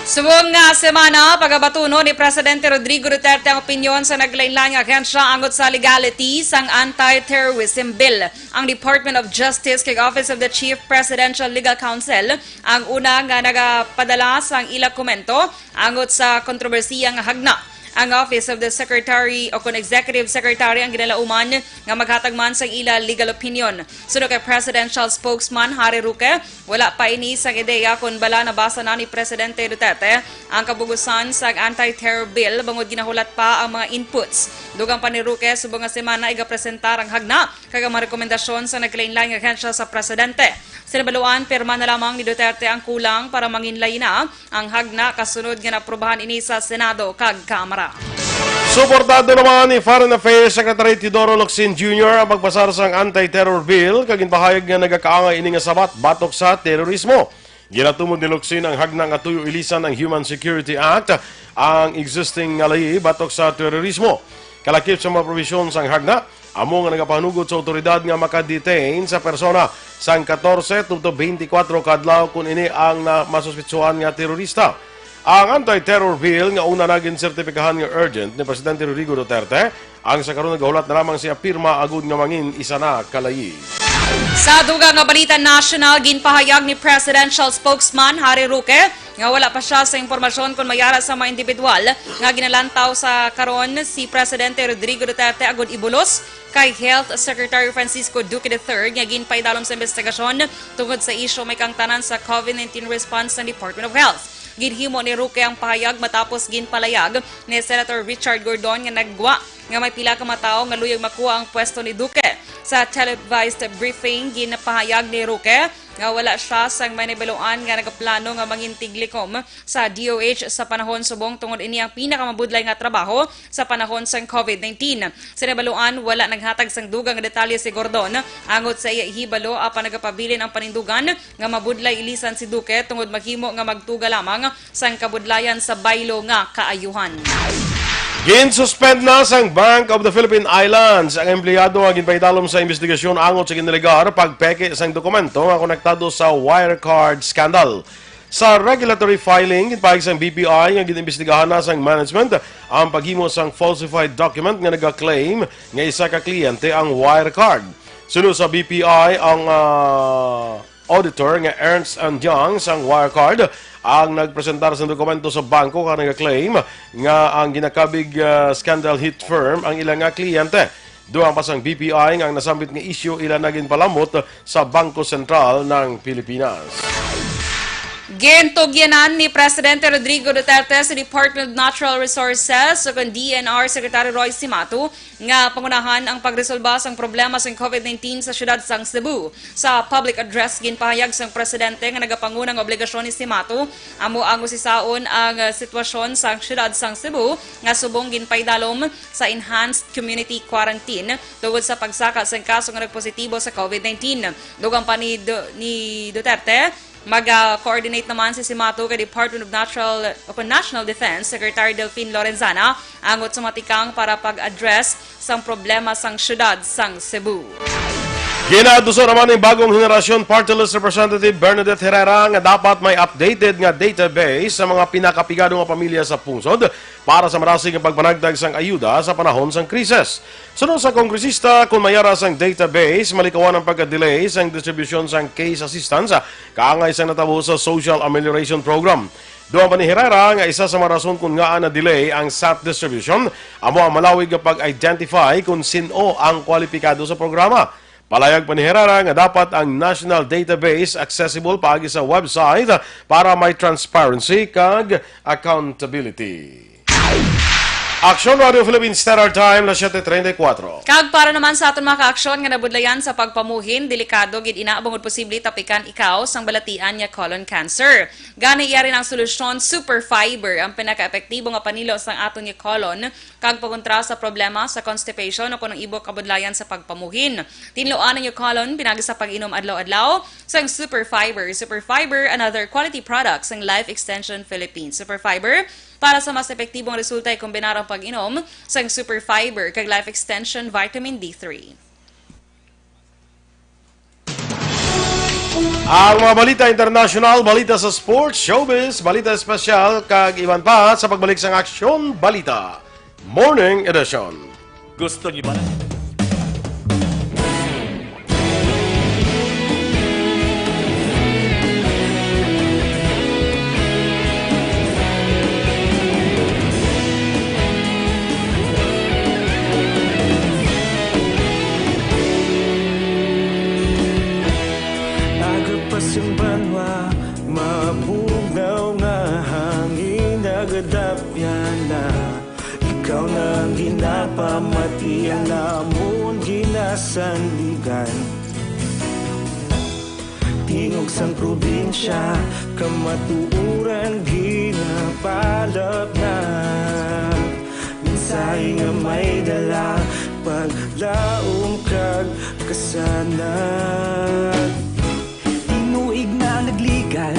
Subong nga semana, pagabatunon ni Presidente Rodrigo Duterte ang opinyon sa naglain-lain nga ahensya angot sa legality sang Anti-Terrorism Bill. Ang Department of Justice kag Office of the Chief Presidential Legal Counsel ang una nga nagapadala sang ila komento angot sa kontrobersiya nga hagna. Ang Office of the Secretary o kon Executive Secretary ang ginalauman nga maghatag man sang ila legal opinion. Suno kay Presidential Spokesman Harry Roque, wala pa ini sang ideya kon bala nabasa na ni Presidente Duterte ang kabugusan sang Anti-Terror Bill bangod ginahulat pa ang mga inputs. Dugang pa ni Roque, subong nga semana igapresentar ang hagna kag ang mga rekomendasyon sa nagkalainlain nga ahensya sa Presidente. Sinabaluan, pirma na lamang ni Duterte ang kulang para manginlaina ang hagna kasunod nga naaprubahan ini sa Senado kag Kamara. Suportado naman ni Foreign Affairs Secretary Teodoro Locsin Junior ang pagpasar sang Anti-Terror Bill, kag ginpahayag nga nagakaangay ini nga sabat batok sa terorismo. Ginatumod ni Locsin ang hagna nga tuyo ilisan ang Human Security Act, ang existing nga layi batok sa terorismo. Kalakip sa mga probisyon sang hagna, amo nga nagapanugot sa awtoridad nga maka-detain sa persona sang katorse tubtob twenty-four ka adlaw kon ini ang na masuspitsuhan nga terorista. Ang anti-terror bill nga una nagin sertipikahan nga urgent ni Presidente Rodrigo Duterte, ang sa karon nagahulat na lamang siya pirma agud nga mangin isa na ka layi. Sa dugang nga balita nasyonal, ginpahayag ni Presidential Spokesman Harry Roque nga wala pa siya sa impormasyon kon may ara sa mga individual nga ginalantaw sa karon si Presidente Rodrigo Duterte agud ibulos kay Health Secretary Francisco Duque the third nga ginpaidalom sa investigasyon tungod sa isyu may kaangtanan sa COVID nineteen response sang Department of Health. Ginhimo ni Roque ang pahayag matapos ginpalayag ni Senator Richard Gordon nga naggwa nga may pila ka mga tawo nga luyag makuha ang pwesto ni Duque. Sa televised briefing, ginpahayag ni Roque nga wala siya sang may nahibaluan nga nagaplano nga mangin tiglikom sa D O H sa panahon subong tungod ini ang pinakamabudlay nga trabaho sa panahon sang COVID nineteen. Sa nahibaluan, wala naghatag sang dugang nga detalye si Gordon angot sa iya ihibalo, apan nagapabilin ang panindugan nga mabudlay ilisan si Duque tungod mahimo nga magtuga lamang sang kabudlayan sa baylo nga kaayuhan. Ginsuspend na sang Bank of the Philippine Islands ang empleyado nga ginpaidalom sa investigasyon angot sa ginalegar pagpeke sang dokumento nga konektado sa Wirecard scandal. Sa regulatory filing, ginpahayag sang B P I nga ginimbestigahan na sang management ang paghimo sang falsified document nga nagaclaim nga isa ka kliyente ang Wirecard. Suno sa B P I, ang, ah, auditor nga Ernst and Young sang Wirecard ang nagpresentar sang dokumento sa bangko kag nagaclaim nga ang ginakabig, ah, scandal hit firm ang ila nga kliyente. Dugang pa sang B P I nga ang nasambit nga isyu ila na ginpalamot sa Bangko Sentral ng Pilipinas. Gintugyanan ni Presidente Rodrigo Duterte sa Department of Natural Resources, o kon D N R Secretary Roy Cimatu, nga pangunahan ang pagresolba sang problema sang COVID nineteen sa siyudad sang Cebu. Sa public address, ginpahayag sang presidente nga nagapanguna nga obligasyon ni Cimatu amo ang usisaon ang, ah, sitwasyon sang siyudad sang Cebu nga subong ginpaidalom sa enhanced community quarantine tungod sa pagsaka sang kaso nga nagpositibo sa COVID nineteen. Dugang pa ni Du-, ni Duterte, mag-coordinate naman si Cimatu kay Department of Natural o National Defense Secretary Delfin Lorenzana angot sa matikang para pag-address sang problema sang siyudad sang Cebu. Ginaantuso naman ni bagong henerasyon Party List Representative Bernadette Herrera nga dapat may updated nga database sa mga pinakapigado nga pamilya sa pungsod para sa marasig nga pagpanagtag sang ayuda sa panahon sang krisis. Suno sa kongresista, kon may ara sang database, malikawan ang pagka-delay sang distribusyon sang case assistance kaangay sang natabo sa Social Amelioration Program. Dugang pa ni Herrera nga isa sa mga rason kon ngaa na-delay ang sat distribution amo ang malawig nga pag-identify kon sin-o ang kwalipikado sa programa. Palayag pa ni Herrera nga dapat ang national database accessible paagi sa website para may transparency kag accountability. Aksyon Radio Philippines Standard Time, las siete treinta y cuatro. Kag para naman sa aton mga kaaksyon nga nabudlayan sa pagpamuhin, delikado gid ina bangod posible tapikan ikaw sang balatian nga colon cancer. Gani, yari na ang solusyon, Super Fiber, ang pinakaepektibo nga panilo sang aton nga colon kag pagontra sa problema sa constipation o kon ang ibo kabudlayan sa pagpamuhin. Tinluan ang inyong colon pinagi sa pag-inom adlaw-adlaw sang Super Fiber. Super Fiber, another quality product sang Life Extension Philippines. Super Fiber, para sa mas epektibong resulta, ikombinar ang pag-inom sang Super Fiber kag Life Extension Vitamin D three. Ang mga balita internasyonal, balita sa sports, showbiz, balita espesyal, kag iban pa sa pagbalik sang Aksyon Balita Morning Edition. Gusto niyo ba? Aga pa sang banwa, mabugnaw nga hangin nagadapyan na. Ikaw na ang ginapamati, ang amon ginasandigan. Tingog sang probinsya, kamatuoran ginapalapnat. Mensahe nga may dala, paglaom kag kasanag. Tinuig na nagligan,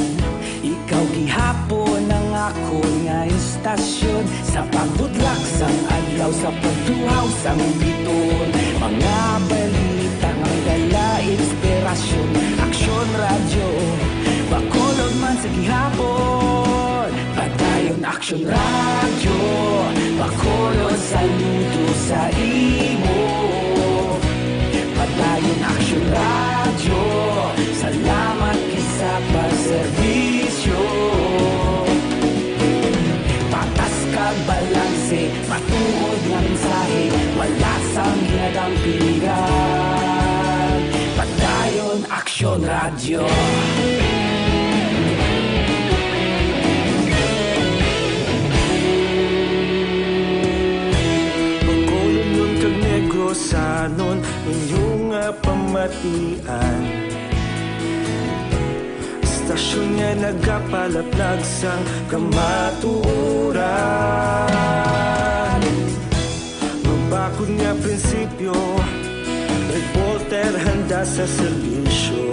ikaw gihapon ang akon nga istasyon. Sa pagbutlak sang adlaw, sa pagtuhaw sang bituon, mga balita nga may dala inspirasyon. Aksyon Radyo, Bacolod man sa gihapon. Padayon Aksyon Radyo, Bacolod, saludo sa imo. Padayon Aksyon Radyo, salamat gid sa pagserbisyo. Patas kag balanse, matuod nga mensahe, wala sang ginadampigan. Padayon Aksyon Radyo. Bacolodnon kag Negrosanon, inyo nga pamatian. Istasyon nga nagapalaplag sang kamatuoran. Mabakod nga prinsipyo, reporter handa sa serbisyo.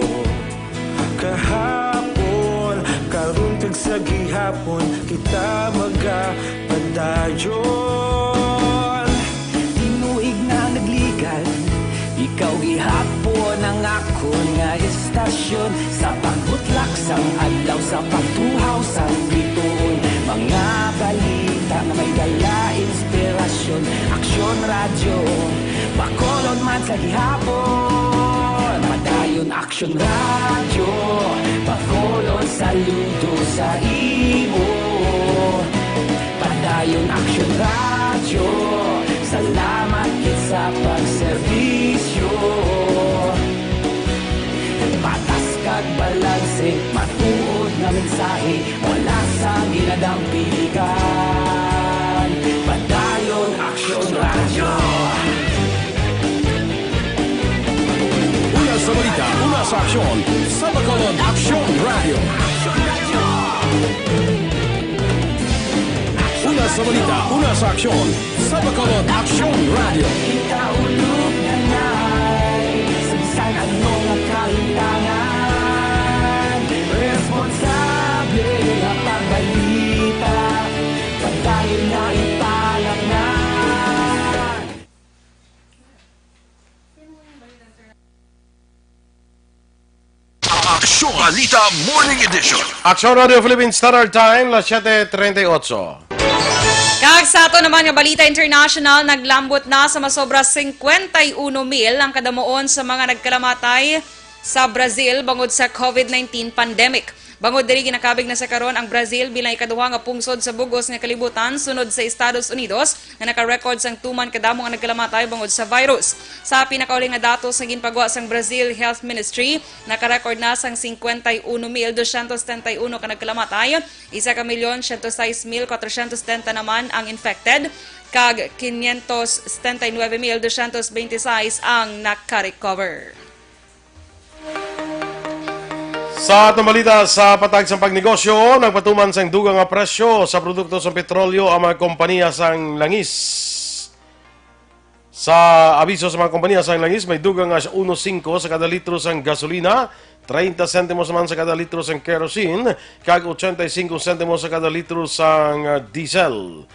Kahapon, karon kag sa gihapon, kita magapadayon. Tinuig na nagligan, ikaw gihapon ang akon nga istasyon. Sa pagbutlak sang adlaw, sa pagtuhaw sang bituon, mga balita nga may dala inspirasyon. Aksyon Radyo, Bacolod man sa gihapon. Padayon Aksyon Radyo, Bacolod, saludo sa imo. Padayon Aksyon Radyo, salamat gid sa pagserbisyo. Patas kag balanse, matuod nga Mensahe mula sa ginadampiligan. Padayon Aksyon Radyo. Una sa balita, una sa aksyon, sa Bacolod Aksyon Radyo. Una sa balita, una sa aksyon, sa Bacolod Aksyon Radyo. Kita ulog na nai, sa bisan ano nga kalintangan, responsable nga pagbalita, padayon na ipalaknan. Aksyon Balita Morning Edition. Aksyon Radio Philippine Standard Time, las siete treinta y ocho. Kag sa ato naman nga balita international, naglambot na sa masobra cincuenta y uno mil ang kadamuon sa mga nagkalamatay sa Brazil bangod sa COVID nineteen pandemic. Bangod diri, ginakabig na sa karon ang Brazil bilang ikaduha nga pungsod sa bug-os nga kalibutan sunod sa Estados Unidos, nga naka-record sang tuman kadamo nga nagkalamatay bangod sa virus. Sa pinakauli nga datos nga ginpagwa sang Brazil Health Ministry, naka-record na sang cincuenta y uno mil doscientos setenta y uno ka nagkalamatay, isa ka milyon siyento sais mil kwatrosyentos setenta naman ang infected, kag quinientos setenta y nueve mil doscientos veintiséis ang naka-recover. Sa atong balita, sa patag sa pagnegosyo, nagpatuman sang dugang nga presyo sa produkto sa petrolyo ang mga kompanya sang langis. Sa abiso sa mga kompanya sang langis, may dugang nga uno singko sa kada litro sang gasolina, treinta sentimos naman sa kada litro sang kerosene, kag ochenta y cinco sentimos sa kada litro sang, ah, diesel.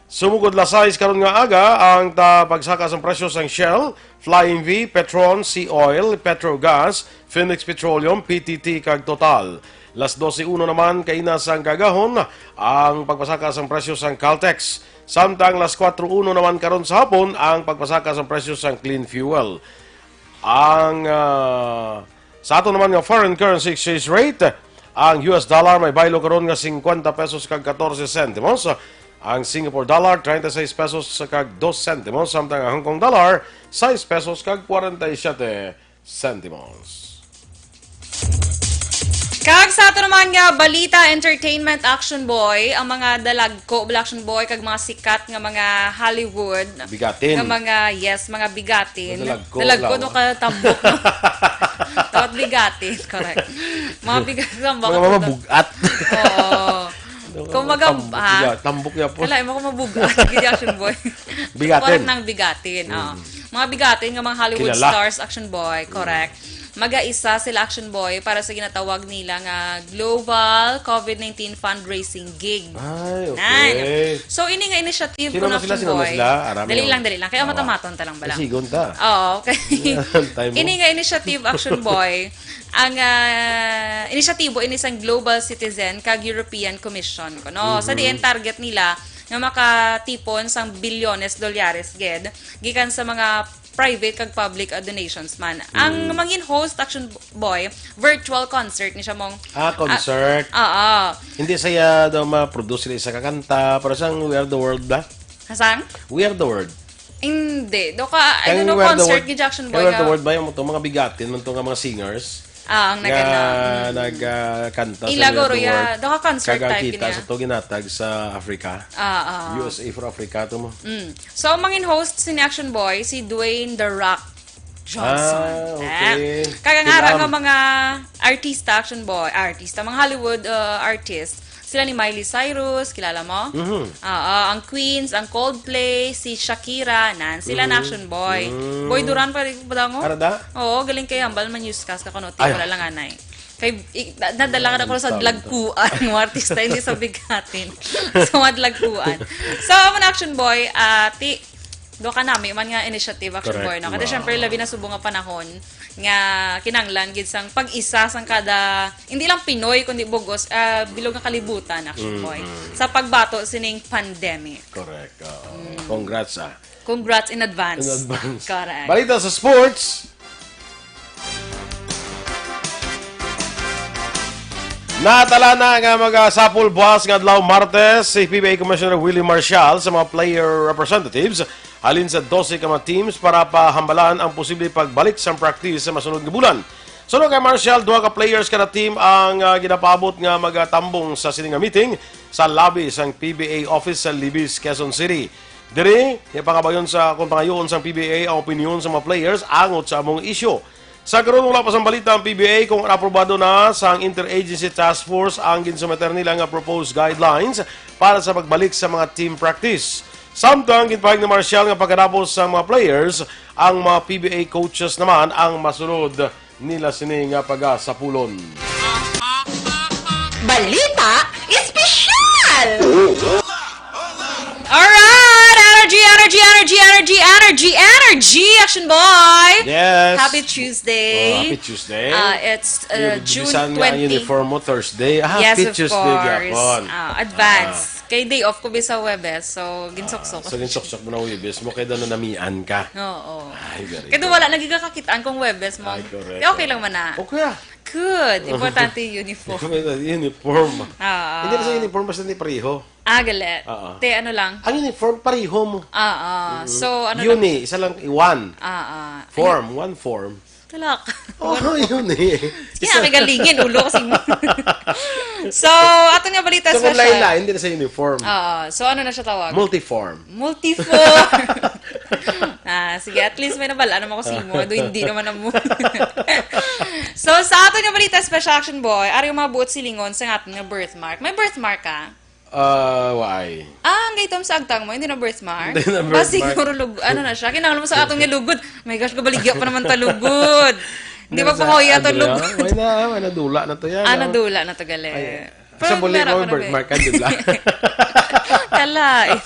Sumugod las sais karon nga aga ang ta-, pagsaka sang presyo sang Shell, Flying V, Petron, Sea Oil, Petrogas, Phoenix Petroleum, P T T, kag Total. Las doce uno naman kaina sang kaagahon ang pagpasaka sang presyo sang Caltex, samtang las kuwatro uno naman karon sa hapon ang pagpasaka sang presyo sang Clean Fuel. Ang, ah, sa ato naman nga foreign currency exchange rate, ang U S dollar may baylo karon nga cincuenta pesos kag catorce sentimos, ang Singapore dollar treinta y seis pesos kag dos sentimos, samtang ang Hong Kong dollar sais pesos kag cuarenta y siete sentimos. Kag sa ato naman nga balita, entertainment, Action Boy, ang mga dalagko, bala, Action Boy, kag mga sikat nga mga Hollywood, Bigatin. Nga mga, yes, mga bigatin. Dalagko, Dalagko, wala, no, ka tambok. Dapat bigatin, correct. Mga bigat, tambok. Mga, mga bugat. Oo. Ano ka, Kung maga-, tambok ha? Ya, tambok ya po. Kala mo ko mabugat, gid, Action Boy. Bigatin. Correct nang bigatin, oh. Mm. Mga bigatin nga mga Hollywood Kilala. Stars, Action Boy, correct. Magaisa sila, Action Boy, para sa ginatawag nila nga Global COVID nineteen Fundraising Gig. Ay, okay. Nan. So, ini nga initiative Sino kuno, man sila? Action Sino man Boy. Sila? Arami Dali ang lang, dali lang. Kaya Awa. Matamaton ta lang bala. Sigon ta. Oo, okay. Time mo. Ini nga initiative, Action Boy, ang, ah, inisyatibo ini sang Global Citizen kag European Commission kuno. Sa Mhm. diin target nila nga makatipon sang bilyones dolyares gid gikan sa mga private kag public, ah, donations man. Ang Mm. mangin host, Action Boy, virtual concert ni siya mong, Ah, ah, concert. Oo. Hindi siya daw ma-produce sila isa ka kanta, pero sang We Are the World ba? Hasang? We Are the World. Hindi. Do ka, I Kang don't know, We Are the concert World, gid, Action kang Boy, We Are the ah. World ba yung to, mga bigatin man to nga mga singers? Ah, ang nga nagana. Mm. Nag, ah, kanta sa Ila We Are guro the ya, World. Do ka concert Kag ang type kita niya. Sa to ginatag sa Africa. Ah, ah. U S A for Africa to mo. Mm. So, ang mangin host si Action Boy, si Dwayne The Rock Johnson. Ah, okay. Eh, kag ang ara nga mga artista, Action Boy, artista, mga Hollywood, uh, artist, sila ni Miley Cyrus, kilala mo? Mhm. Ah, ah, ang Queens, ang Coldplay, si Shakira, nan, sila na Mhm. Action Boy. Mm. Boy Duran pa, di ko ba mo? Ara da? Oo, galing kay hambal man newscast ka kuno, Ay. Wala lang anay. Kay, i-, na-, nadala ka na ko sa Ang dagkuan, mga artista, hindi sa bigatin. Sa mga dagkuan. So, amo na, Action Boy, ah, ti-, do ka nami man nga initiative, Action Correct, Boy, no? Kasi ma'am. Syempre, labi na subong nga panahon nga kinanglan gid sang pag-isa sang kada, hindi lang Pinoy, kundi bugos, ah, bilog nga kalibutan, Action Boy, Mm-hmm. sa pagbato sining pandemic. Correct, oo. Mm. Congrats, ah. Congrats in advance. In advance. Correct. Balita sa sports. Natala na nga magasapol buwas nga adlaw Martes si P B A Commissioner Willie Marcial sa mga player representatives halin sa dose ka mga teams para pahambalan ang posible pagbalik sa practice sa masunod nga bulan. Suno kay Marshall, duha ka players kada team ang, ah, ginapaabot nga magatambong sa sini nga meeting sa lobby sang P B A office sa Libis, Quezon City. Diri, ipangabayon sa kung pangayoon sang P B A ang opinyon sa mga players angot sa among isyu. Sa karon, wala pa sang balita ang P B A kung aprobado na sang Interagency Task Force ang ginsumeter nila nga proposed guidelines para sa pagbalik sa mga team practice. Samtang ginpahayag ni Marshall nga pagkatapos sa mga players, ang mga P B A coaches naman ang masunod nila sini nga pagasapulon. Balita Espesyal! Alright! Energy, energy, energy, energy, energy, energy! Action Boy! Yes! Happy Tuesday! Oh, happy Tuesday. Uh, it's uh, Yung June bisan nga ang twenty. Uniform mo Thursday. Ah, Yes, happy of Tuesday course. gihapon. Ah, advance. Kay day off ko bisa Webes, so ginsuksok. So, ginsuksok mo na Webes mo, kaya daw nanamian ka. Oo. Ay, very Kaya good. Wala na gid ka kakitaan kung Webes mo. Ay, correct. Kaya okay lang man na. Okay ah. Good. Importante yung uniform. Uniform. Ah. Hindi na sa uniform, basta hindi pareho. Ah, galit. Oo. Te, ano lang. Ang uniform, pareho mo. Ah, ah. So, ano lang. Uni, isa lang, one. Ah, ah. Form, one form. Talak. Oh, yun eh. Kaya may galingin, ulo kasi mo. So, ato nga balita So, kung special. lain-lain, hindi na sa uniform. Oo. So, ano na siya tawag? Multiform. Multiform. Ah, sige, at least may nabala naman ko sa imo. Ado, hindi naman na mo. So, sa ato nga balita, Special Action Boy, ari yung mga buot silingon sa aton nga birthmark. May birthmark ka? Ah, why? Ah, ang gaitom sa agtang mo, hindi na birthmark? Hindi na Ba, birthmark. siguro, lug ano na siya? Kinahanglan mo sa aton nga lugod. My gosh, kabaligya pa naman ta lugod. Hindi ba pahoya to Andrea, lugod? May na, may nadula na to yan. Ah, Oh. Nadula na to, gali. Ay, Pero sa buli meron mo, ko na, birthmark be. ka, di ba? Kala eh.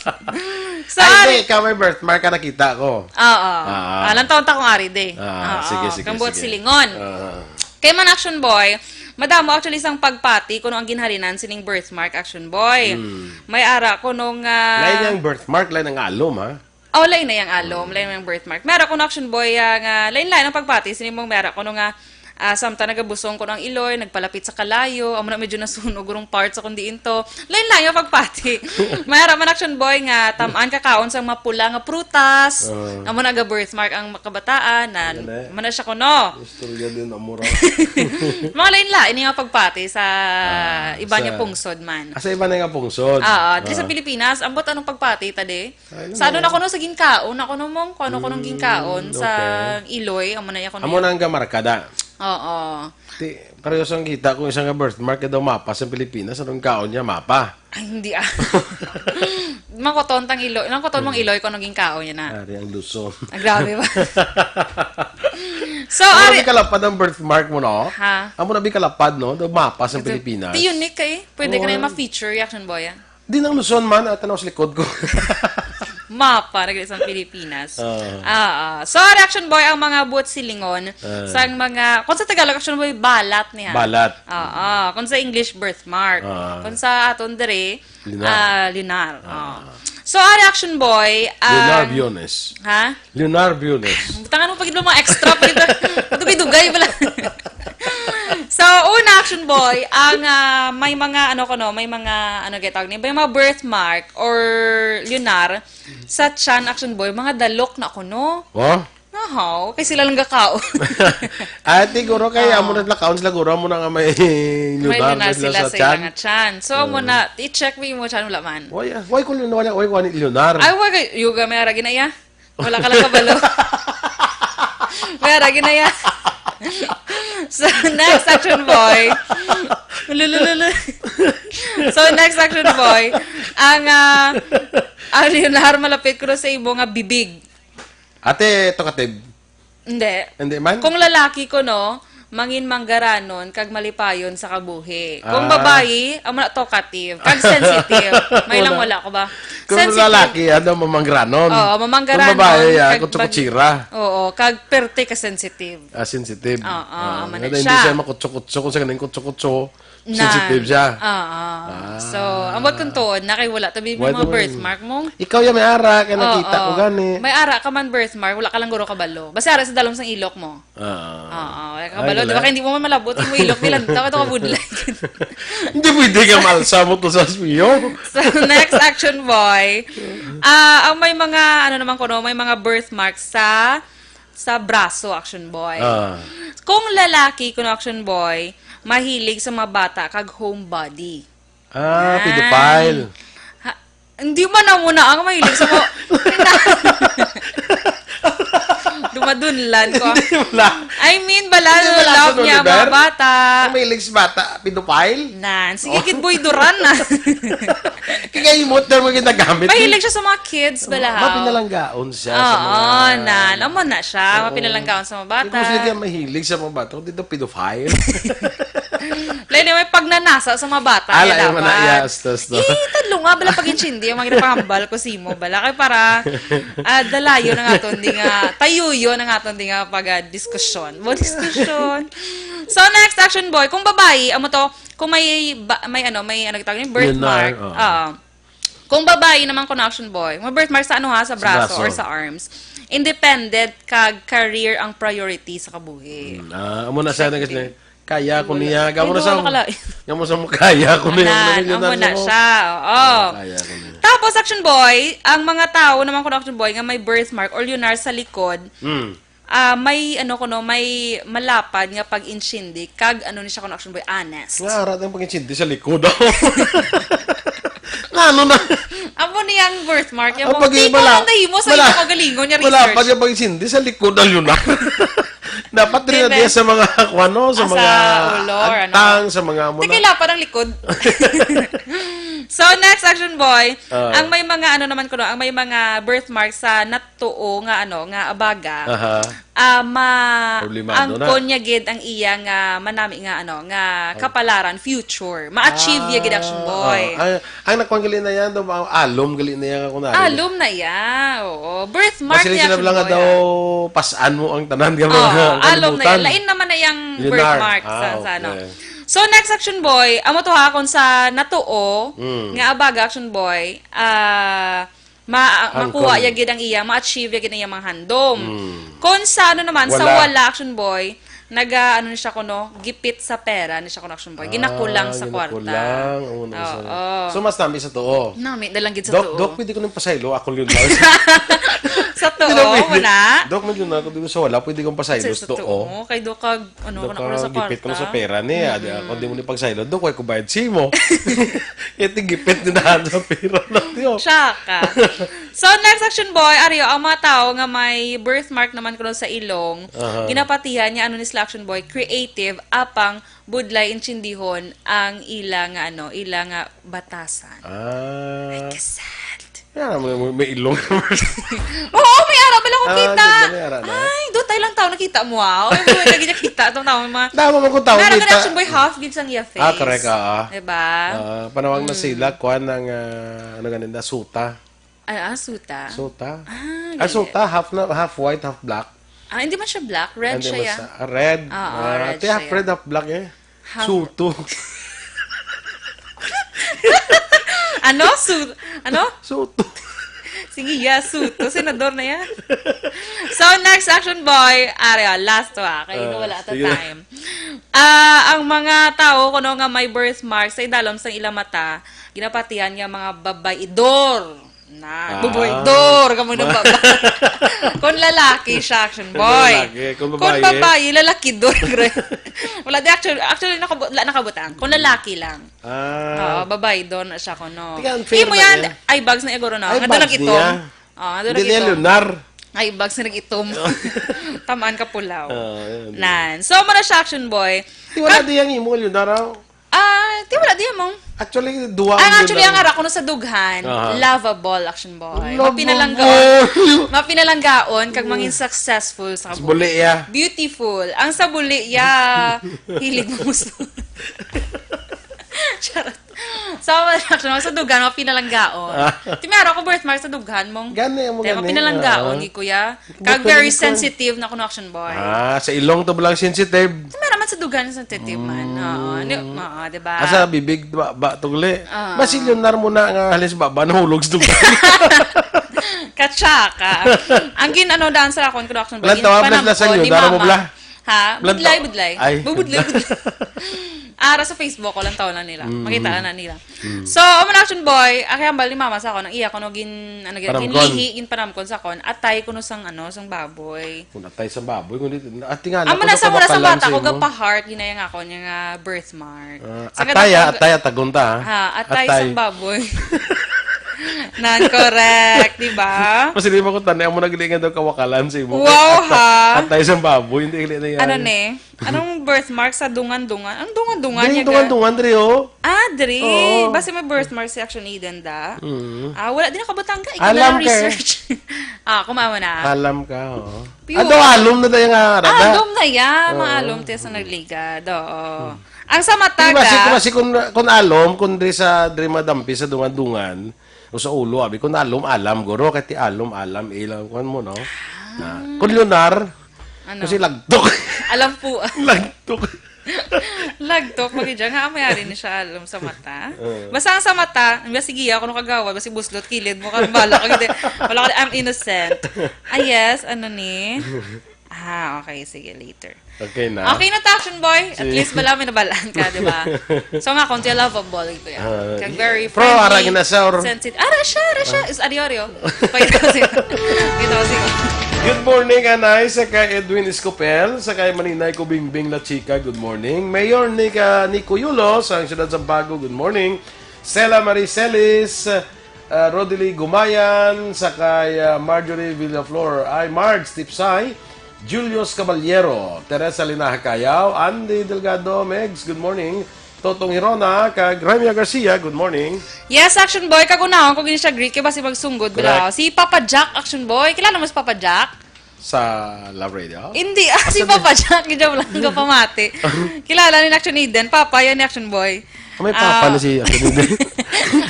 So, Ay, ari, hindi, ikaw may birthmark ka, nakita ko. Oo. Ah. Alam taon ta kung ari, de. Ah, Oo. sige, sige, Kang buot sige. silingon. Ah. Kay man Action Boy, madamo actually sang pagpati kuno ang ginhalinan sining birthmark, Action Boy. Hmm. May ara kuno nga Lain ang birthmark, lain ang alom, ha? Oh, lain na yung alom, lain na yung birthmark. May ara kuno, Action Boy, ah, nga lain-lain ang pagpati. Sini mong may ara kuno nga, ah, samtang nagabusong kuno ang iloy, nagpalapit sa kalayo, amo na medyo nasunog urong parts akong diin to. Lain-lain yung pagpati. May ara man, Action Boy, nga tamaan kakaon sa mga pula nga prutas. Ah. Amo na ga-birthmark ang makabataan. Na, Ano na? Amo na siya kuno. Istorya din ang mura. Mga lain-lain yung pagpati sa iba sa- niya pungsod man. Asa iba na nga pungsod? Ah, di sa Ah. Pilipinas, ambot anong pagpati, tadi? Ay, Sa ano ano? na kuno sa ginkaon, na kuno mong, kung ano kuno ang ginkaon Mm, sa okay. iloy, amo na iya kuno. Amo na ang markada. Oo. Ti, pareho sang kita kung isang nga birthmark daw mapa sa Pilipinas, anong kaon niya? Mapa. Ay, hindi ah. Makoton tang iloy. Nang koton mong iloy kung anong ginkaon niya na. Ari ang Luzon. Ah, grabe ba? So, Amo ari, na kalapad ang birthmark mo, no? Ha? Amo na kalapad, no? Daw mapa sa Pilipinas. Ti unique kay. Pwede ka na Oo. yung ma-feature, Action Boy, ah. Di nang Luzon man, at tanaw sa likod ko. Mapa, nagli sa Pilipinas. Ah. Ah, ah. So, Action Boy, ang mga buot silingon, Ah. sang mga, kung sa Tagalog, Action Boy, balat niya. Balat. Ah, ah. Kung sa English, birthmark. Ah. Kung sa aton diri, Lunar. ah, lunar. Ah. So, ari, Action Boy, Lunar ang Biones. Ha? Lunar Biones. Tangan mo pag mga extra pa kita. Dugay-dugay pala. So, una, Action Boy, ang ah, may mga, ano ko, no, may mga, ano, gitawag ni, may mga birthmark or lunar sa tiyan, Action Boy, mga dalok na ko, no? Oh? Nahaw, kay sila lang gakaon. Ate, guro kay Ah. Amo na lakaon sila, guro, amo na nga may May lunar lunar na sila sila, sa sila tiyan. Nga tiyan. So, amo na, i-check mo yung tiyan, wala man. Why, why ko lunar, why ko ni lunar? Ay, wag, yoga, may aragi na iya. Wala ka lang kabalo. May aragi na iya. So, next, Action Boy. Lulululu. So, next, Action Boy. Ang, ah, ang lunar malapit ko sa imo nga bibig. Ate, talkative. Hindi. Hindi man? Kung lalaki ko, no, mangin manggaranon kag malipayon sa kabuhi. Kung Ah. babayi, amo na talkative kag sensitive. May lang wala ko ba? Kung Sensitive. Lalaki, ano, mamanggaranon. Oo, mamanggaranon, Kung babae, ah, kag kutsukutsira. Oo, kag perte ka sensitive. Ah, sensitive. Oo, Ah, amo na hindi siya. siya makutso-kutso kung sa ganun kutso-kutso. Na. Sensitive siya. Oo. So, ambot kung tuod na kay wala tabi may Wala mga to, birthmark mo. Ikaw yung may ara, kaya nakita Oo. ko gani. May ara ka man birthmark, wala ka lang guro kabalo. Basta ara sa dalom sang ilok mo. Ah. Oo, wala ka Ay, kabalo. Di wala. ba kay hindi mo man malabot yung ilok nila. Tawa to kabudlay. Hindi pwede ka malsa mo to sa smiyo. So, next, Action Boy. Ah, ang may mga, ano naman ko, no, may mga birthmark sa sa braso, Action Boy. Ah. Kung lalaki, kuno, Action Boy, mahilig sa mga bata kag homebody. Ah, Yan. Pedophile. Ha, hindi man na muna ang mahilig sa mga... Dumadunlan ko. Hindi mo lang. I mean, bala, Hindi mo lang love sa niya, mga Oliver? Bata. Ang mahilig sa bata, pedophile? Nan, sige, Oh. Kid Boy Duran na. Kaya yung motor mo ginagamit. Mahilig siya sa mga kids, bala, Mapinalanggaon siya sa Oo, mga nan. Amo na siya. Oo. Mapinalanggaon sa mga bata. Hindi ko sila mahilig sa mga bata, kundi daw pedophile. Lain na may pagnanasa sa mga bata, Ala, yan yung mga dapat. Nayas, tas, no? Eh, tadlo nga, bala pag-intindi, yung mga ginapahambal ko simo, bala. Kay para, ah, dalayo na nga to, hindi nga, tayuyo na nga to, hindi nga pag, ah, diskusyon. Mo diskusyon. So, next, Action Boy, kung babae, amo to, kung may, ba, may ano, may ano, gitawag ni Lunar, birthmark, oo. Ah, kung babae naman, kuno, Action Boy, may birthmark sa ano ha, sa Sa braso braso. Or sa arms, independent kag career ang priority sa kabuhi. Mm, ah, amo na siya Check na kasi, din. Kaya ko Wala. niya. Gamo Ay, na sa, wala ka lang. Gamo sa mo, kaya ko niya. Anan, Ano yun, amo na ano? Siya. Oo. Oh, kaya ko niya. Tapos, Action Boy, ang mga tao naman, kuno, Action Boy, nga may birthmark or lunar sa likod, Mm. Ah, may, ano, kuno, may malapad nga pag-intsindi kag, ano, ni siya, kuno, Action Boy, honest. Nga, ara ang pag-intsindi sa likod. Nga, ano na? Amo ni ang birthmark, yung Ang mga pag-, tita wala, lang dahil mo sa wala, imo kagalingon niya wala research. Pa niya pag-intsindi sa likod ang lunar. Dapat rin na Depende. Diya sa mga, kung ano, sa Ah, sa mga ulo or ano. Agtang, sa mga amo na. Teka, lapad ang likod. So, next, Action Boy, Ah. Ang may mga, ano naman, kuno, ang may mga birthmark sa nat-, tuo nga, ano, nga abaga, Aha. Ah, ma-, Problemado ang na. Kon niya gid ang iya nga manami nga, ano, nga Oh. Kapalaran, future. Ma-achieve niya gid, Action Boy. Ah, ang, ang nakuha gali na yan, daw, ang alum gali na yan, ako na. Alum na iya, oo. Birthmark Basta niya, sila Action lang nga Boy, daw, ah. Pasan mo ang tanan nga Oo, mga alum na kalibutan. Yan. Lain naman na yung Lunar. Birthmark sa, Ah, sa, ano. Okay. So, next, Action Boy, amo to ha, kung sa natuo, Mm. nga abaga, Action Boy, ah, Ma-, Ang makuha kon- ya gid ang iya, ma-achieve ya gid ang iya mga handom. Hmm. Kon sa ano naman, sa Wala. Wala, Action Boy, naga, ano ni siya kuno, gipit sa pera ni siya kuno, Action Boy. Ginakulang Ah, sa kwarta. Ginakulang. Oo, naman sa Oo. So, mas nami sa tuo. Nami na lang gid sa Doc, tuo. Doc, pwede ko nang pasaylo? Ako yun lang. Sa tuo, Hindi na pwede. Wala? Doc, may yun ako dito sa wala. Pwede kong pasaylo Sa sa tuo. Tuo. Kay Doc, kag Ano, Doc, kana ko na sa gipit ko na sa kwarta. Pera ni, adi, Mm. ako di mo ni pagsaylo. Doc, way ko bayad simo. Ito gipit ni na sa pera na, tiyo. Tsaka. So, next, Action Boy, ari, ang mga tao nga may birthmark naman kuno sa ilong, Aha. Ginapatihan niya, ano ni sila, Action Boy, creative, apang budlay intindihon ang ila nga, ano, ila nga batasan. Ah. Ay, kasad. Kaya nga, may, may ilong. Oo, may ara bala ko Ah, kita. Di ba may ara na? Ay, doon tayo lang tao nakita mo, ah. Ay, doon lagi niya kita. Itong tao, mga Dama mo kung tao Meron ka kita. Na, Action Boy, half gid sang iya face. Ah, correct, ah, ah. Diba? Ah, panawag na Mm. Sila, kuan ng, ah, ano ganin na, suta. Ah, ah, suta. Suta. Ah, Ah, galing. Suta, half na, half white, half black. Ah, hindi man siya black. Red Hindi siya, man ya. Sa, ah, red. Ah, ah, Ah, red ti half siya, ya. Red, half black eh. Half Suto. Ano? Su-, ano? Suto. Sige, ya, suto. Senador na yan. So, next, Action Boy. Ari, ah, last to, ah. Kaya Ah, wala ata sige. Time. Ah, ang mga tao kuno nga may birthmark sa idalom sang ilang mata, ginapatihan nga mga babaydor. Na, Ah. Buboy, dor, kamo nang Ma- baba. Kung lalaki siya, Action Kung Boy. Lalaki, kung Kung babae. Babae, lalaki, dor, gre. Wala di, actually, actually, nakabu-, la-, nakabutang. Kung lalaki lang. Ah. Oo, babae, dor na siya, kuno. Tika, unfair Imo na yan, yan. Eye bags na iguro, no? Eye Nga bags nag-itom. Niya. Oo, nga Hindi niya nag-itom. Lunar. Eye bags na nag-itom. Tamaan ka pulaw. Ah, yun. Nan. So, muna siya, Action Boy. Di wala Kag- di ang imo, Lunar, ah. Ah, ti wala di mo. Actually, duwa Ang ang actually, yun ang lang. Ara ko no sa dughan, Aha. Lovable, Action Boy. Lovable. Mapinalanggaon. Mapinalanggaon, kag mangin successful sa Sa buli, ya. Beautiful. Ang sa buli, ya, hilig mo gusto. Charot. Sa, Action, sa dughan, mapinalanggaon. Ah. Ti may ara ko birthmark sa dughan mong. Gani, amo Te, gani. Mapinalanggaon, Ah. Gi, kuya. Kag Buto very ni Kwan. Sensitive na kuno, Action Boy. Ah, sa ilong to ba lang sensitive? Sa meron man sa dughan sensitive man. Mm. Oo, ni-, oo, di ba? Asa bibig ba, ba tugli? Ah. Mas ilyunar mo na nga halis ba, ba nahulog sa dughan? Katsaka. Ang gin-, ano, daan sa akon, kuno, Action Boy. Blantawa, Gin-, blas na sa panamkon ni ilyunar mo, Mama. Bla. Ha? Blantawa. Budlay, budlay. Ay. Bubudlay, budlay. Ara sa Facebook, walang tao na nila. Mm. Makita na nila. Mm. So, amo na, Action Boy, ang hambal ni mama sa akon, ang iya kuno gin-, ano, gin-, Panamkon. Ginlihi, ginpanamkon sa akon, atay kuno sang, ano, sang baboy. Kung atay sang baboy, kung di, at tingala Amo ko na sa sa mula sa kawakalan bata sa ko, imo. Gapa-heart, ginaya nga ako, niya nga birthmark. Ah, sa atay, ah, kadaghan atay, atagon ta, ah. Ha, atay Atay. sang baboy. Nan, correct, di ba? Mas hindi ba kung tanay, amo na gali nga daw kawakalan sa imo. Wow, Atay, ha? atay sang baboy, hindi gali na yan. Ano ni? Anong birthmark sa dungan-dungan? Ang dungan-dungan Ding niya, ga? dungan-dungan, dre, oh. Ah, dre. Oo. Basi may birthmark si Action Eden, da? Mm. Ah, wala din ako Batanga. Ikaw na Alam lang ka. research. Ah, kumawa na. Alam ka, oh. Pure. Ado, alom na tayo nga, Ah, rada. alom na ya. Oo. Maalom tayo sa nagligad. Oo. Hmm. Ang sa mata, Di ba, si, ga? Di ba, si kun, kun alom, kun dre sa, dre madampi sa dungan-dungan, o sa ulo, abi, kun alom, alam, guro, kay ti alom, alam, ilang, kuwan mo, no? Ah. Na, kun lunar, Ano? Kasi lagtok. Alam po. Lagtok. Lagtok, pag dyan nga, mayari ni siya alam sa mata. Oo. Basta ang sa mata, nga sige, ako nung kagawa, basta buslot, kilid mo, karambala ka, gid. Wala ka, I'm innocent. Ah, yes, ano ni? Ah, okay, sige, later. Okay na. Okay na to, Action Boy. At Sige. least, bala, may nabalaan ka, di ba? So nga, kung tiya lovable, ito yan. Ah, Kag very Pro, friendly, ara, ginasaur. sensitive. Ara siya, ara siya. Ah. Is, ari, ari, oh. Pakita ko sa'yo. Pakita ko sa'yo. Good morning, Anay, sa kay Edwin Escopel, sa kay Maninay ko, Bingbing La Chica, good morning. Mayor Nica, Nico Yulo, sa siyudad Sampago, good morning. Sela Marie Celis, uh, Rodely Gumayan, sa kay, uh, Marjorie Villaflor, ay Marge Tipsay, Julius Caballero, Teresa Linaha Cayaw, Andy Delgado, Megs, good morning. Totong Hirona, kag Ramya Garcia, good morning. Yes, Action Boy, kag unahon ko gini siya greet, kay basi magsunggod, Correct. bala. Si Papa Jack, Action Boy. Kilala mo si Papa Jack? Sa Love Radio? Hindi, ah, si Asa Papa Jack, gid lang gapamati. Kilala ni Action Eden, Papa, yan ni Action Boy. Ah, may papa Ah. na si Action Eden.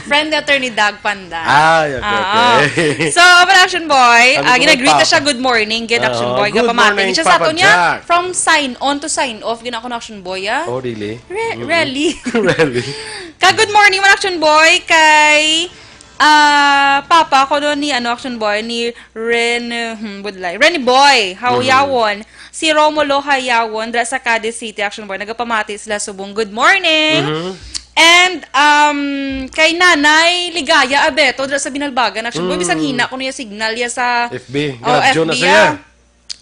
Friend ni Attorney Doug Pandan. Ay, okay, Oo. okay. So, amo na, Action Boy, Sabi ah, ko, may gina-greet na papa. siya, "Good morning," gid, Action Oo, Boy, good gapamati. morning, Gid siya sa Papa aton niya, Jack. from sign on to sign off, gid ako na, Action Boy, ah. Oh, really? Re-, Mm. really? Really? Ka good morning man, Action Boy, kay, ah, Papa ko doon ni, ano, Action Boy, ni Ren, hmm, Budlay. Rene Boy, Mm. Hauyawon. Si Romulo Hayawon, dra sa Cadiz City, Action Boy. Nagapamati sila subong, "Good morning." Mhm. And, um, kay Nanay Ligaya Abeto, dra sa Binalbagan, Action Boy. Mm. Bisan hina ko niya signal ya sa F B. Oh, Gradyo na F B, siya. ah.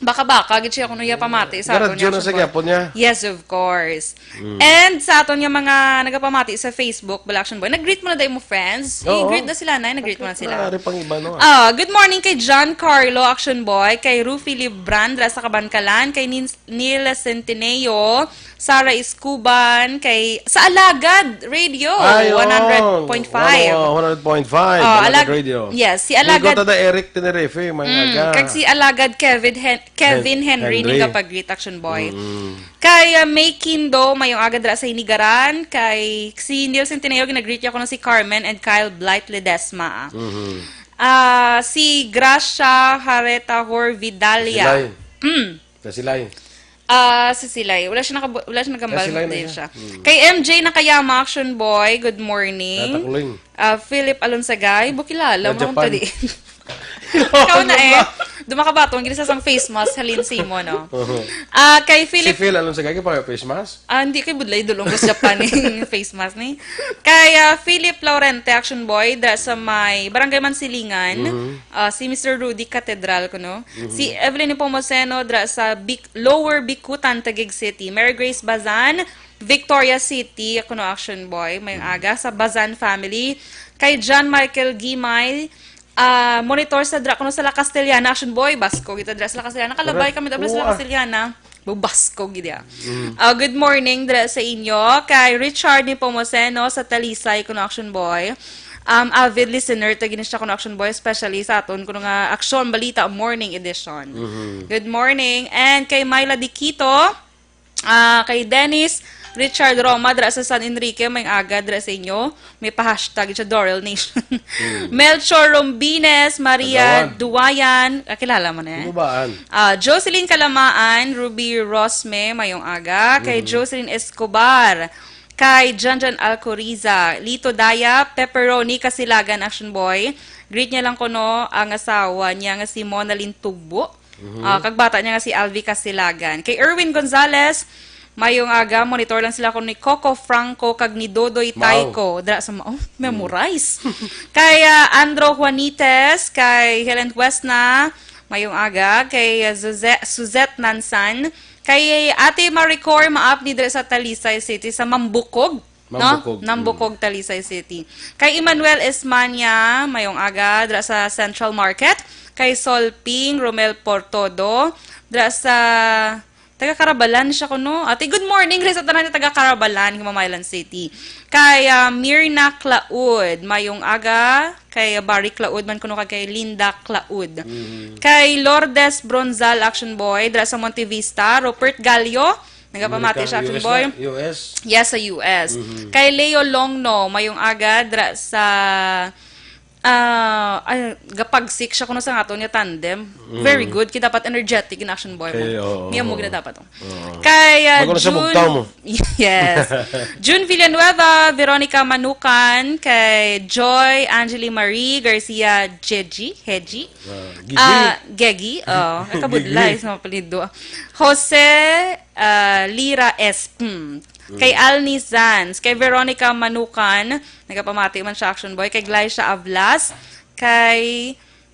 Baka-baka, gid siya kuno ya pamati sa aton Gradyo ya, na Action sa Boy. gyapon niya. Yes, of course. Mm. And sa aton nga mga nagapamati sa Facebook, bala, Action Boy, nag-greet mo na dahil mo, friends? Oo. I-greet na sila, Nay. Nag-greet mo na sila. Maaari pang iba, no? Ah, good morning kay John Carlo, Action Boy, kay Rufi Libran, dra sa Kabankalan, kay Nin-, Neil Centineo, Sarah Iscuban, kay, sa Alagad Radio, Ay, oo. one hundred point five. One oh one, one hundred point five, Oh, Alagad Alag-, Radio. yes, si Amigo Alagad ta da Eric Tenerife, mga Mm, aga. kag si Alagad Kevin Hen-, Kevin Hen-, Henry, Henry. nagapag-greet, Action Boy. Mm. Kay, ah, May Kindo, mayong aga dra sa Hinigaran. Kay si Neil Centineo, ginagreet niya ko na si Carmen and Kyle Blight Ledesma, ah. Mhm. Ah, si Gracia Hareta Hor Vidalia. Silay. Mm. Sa Silay. Ah, si Silay. Wala siya nakabu-, wala siya nagambal Sa Silay na din siya. siya. Mm. Kay M J Nakayama, Action Boy, good morning. Tata Kuling. Ah, Philip Alonsagay, bukilala mo Japan. Kung tadi. Ikaw na eh. Dumakabaton, gini sa sang face mask, halin si mo, no? Uh-huh. Ah, kay Philip Si Phil, alon sa gagi pa face mask? Ah, hindi kay Budlay, dulong ko sa Japan yung face mask ni. Kay, ah, Philip Laurente, Action Boy, da sa may Barangay Mansilingan. Mhm. Ah, si Mister Rudy Catedral, kuno. Mhm. Si Evelyn Nepomuceno, dra sa Bic-, Lower Bicutan, Taguig City. Mary Grace Bazan, Victoria City, kuno, Action Boy, may Mhm. aga sa Bazan family. Kay John Michael Gimay, ah, monitor sa dra, kuno sa La Castellana, Action Boy, Basko kita dra sa La Castellana. Kalabay Correct. kami dra sa Oo, La ah. Castellana. Basko gid ya. Mm. Ah, good morning dra sa inyo. Kay Richard Nepomuceno sa Talisay, kuno, Action Boy. Um, avid listener ta gini siya, kuno, Action Boy, especially sa aton kuno nga Aksyon Balita Morning Edition. Mhm. Good morning. And kay Myla Diquito, ah, kay Dennis Richard Roma dra sa San Enrique, may aga dra sa inyo. May pa-hashtag siya, Doral Nation. Hmm. Melchor Rombines, Maria Kagawan. Duwayan. Ah, kilala mo na eh. Bubaan. Ah, Jocelyn Kalamaan, Ruby Rosme, mayong aga. Kay Mhm. Jocelyn Escobar. Kay Janjan Alcoriza, Lito Daya, Pepperoni Kasilagan, Action Boy. Greet niya lang kuno ang asawa niya nga si Mona Lynn Tugbo. Mhm. Ah, kag bata niya nga si Alvi Kasilagan. Kay Erwin Gonzalez, Mayong aga, monitor lang sila ko ni Coco Franco kag ni Dodoy Wow. Tayco. Dra sa ma-, oh, memorize. Kay, ah, Andro Juanites, kay Helen Huesna, mayong aga, kay, ah, Suze-, Suzette Nansan, kay Ate Maricor Maapni dira sa Talisay City, sa Mambukog, no? Mambukog, mm. Mambukog, Talisay City. Kay Emmanuel Esmania, mayong aga, dira sa Central Market. Kay Sol Ping, Romel Portodo, dira sa Taga Carabalan siya kuno. Ate, good morning, diri sa tanan nga taga Carabalan, Himamaylan City. Kay, ah, Mirna Claud, mayong aga. Kay, ah, Barry Claud man kuno kag kay Linda Claud. Mhm. Kay Lourdes Bronzal, Action Boy, dira sa Monte Vista. Robert Gallo, nagapamati America, siya, Action U S Boy. Na? U S? Yes, sa U S. Mhm. Kay Leo Longno, mayong aga, dira sa Ah, ay, gapagsik siya kuno sa aton nga tandem. Mm. Very good. Kay dapat energetic in Action Boy mo. Kay, oo, Niya mo oo. Gina dapat, oh. Oo. Kay, ah, Bago na sa June, bugtaw mo. Yes. June Villanueva, Veronica Manukan, kay Joy Angeli Marie Garcia Jeji, Heji. Ah, Gigi. Ah, Gegi, oh, Gigi. Kabudlay sa mga apelyido. Jose, ah, Lira S. Hmm. Kay Mm. Alni Sanz, kay Veronica Manukan, nagapamati man siya, Action Boy, kay Glycia Avlas, kay,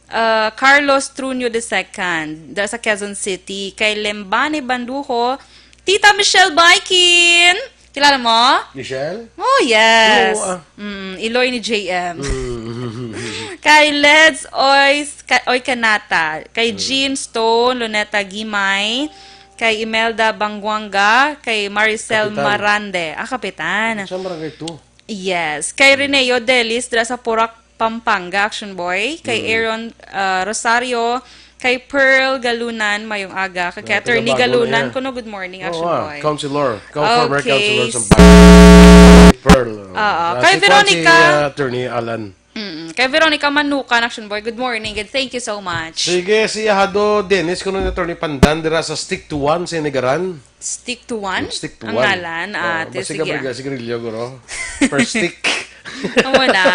uh, Carlos Truño the second, dira sa Quezon City, kay Lembani Banduho, Tita Michelle Baikin. Kilala mo? Michelle? Oh, yes. Oo, ah. Mm, Iloy ni J M. Mm. Kay Leds Oy, Ka-, Oy Kanata, kay Mm. Jean Stone, Luneta Gimay, kay Imelda Banguanga, kay Maricel Kapitan. Marande. Ah, Kapitan. Sa barangay two. Yes. Kay Reneo Delis, dira sa Porac, Pampanga, Action Boy. Kay Mm. Aaron, ah, Rosario, kay Pearl Galunan, mayong aga. Kay Ah, taga Attorney Bago na Galunan, yan. Kuno, good morning, Oo, Action ah. Boy. Councilor. Coun-, former Okay. Councilor sa Bago. Pearl. Oo. Ah, Kay si Kwan, si, Veronica. Ah, Attorney Alan. Mm-mm. Kay Veronica Manukan, Action Boy, good morning and thank you so much. Sige, si Hado Dennis, kuno ni Attorney Pandan, dira sa Stick to One sa Inigaran. Stick to One? Stick to Ang One. Ngalan, Ah, ah, te, basta sige, ka ah. Briga, sigarilyo, guro. First stick. Amo na.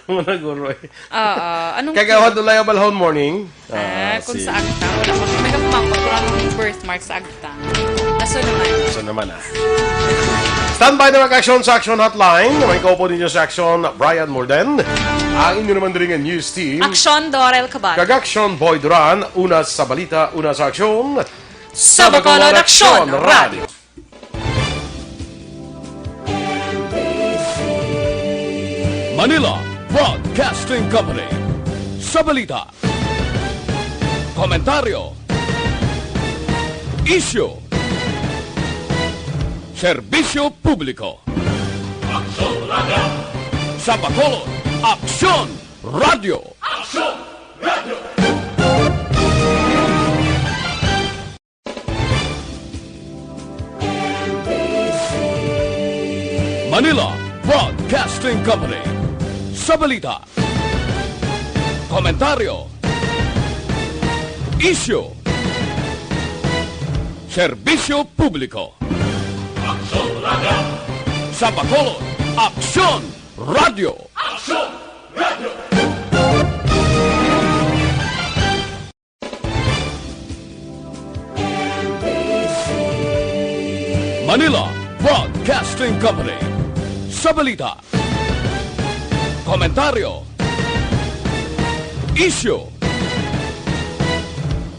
Amo na, guro, eh. Oo. Anong Kagawad Ulay Abalhon, morning. Ah, Ah, kung si sa agtang, wala pa kami nagpamangkot kung anong birthmark sa agtang. Aso naman. Aso naman, ah. Standby na mag-aksyon sa Action Hotline. May kaupo ninyo sa Action, Brian Morden. Ang inyo naman diri nga news team. Action, Dorel Cabal. Kag Action, Boy Duran. Una sa balita, una sa aksyon. Sa Bacolod Aksyon Radio. Manila Broadcasting Company. Sa balita, komentaryo, isyu, serbisyo publiko. Aksyon Radio. Sa Bacolod, Aksyon Radio. Aksyon Radio. Manila Broadcasting Company. Sa balita, komentaryo, isyu, serbisyo publiko. Aksyon Radio. Sa Bacolod, Aksyon Radio. Aksyon Radio. Manila Broadcasting Company. Sa balita, komentaryo, isyu,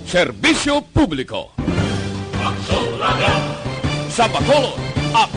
serbisyo publiko. Aksyon Radio. Sa Bacolod, Aksyon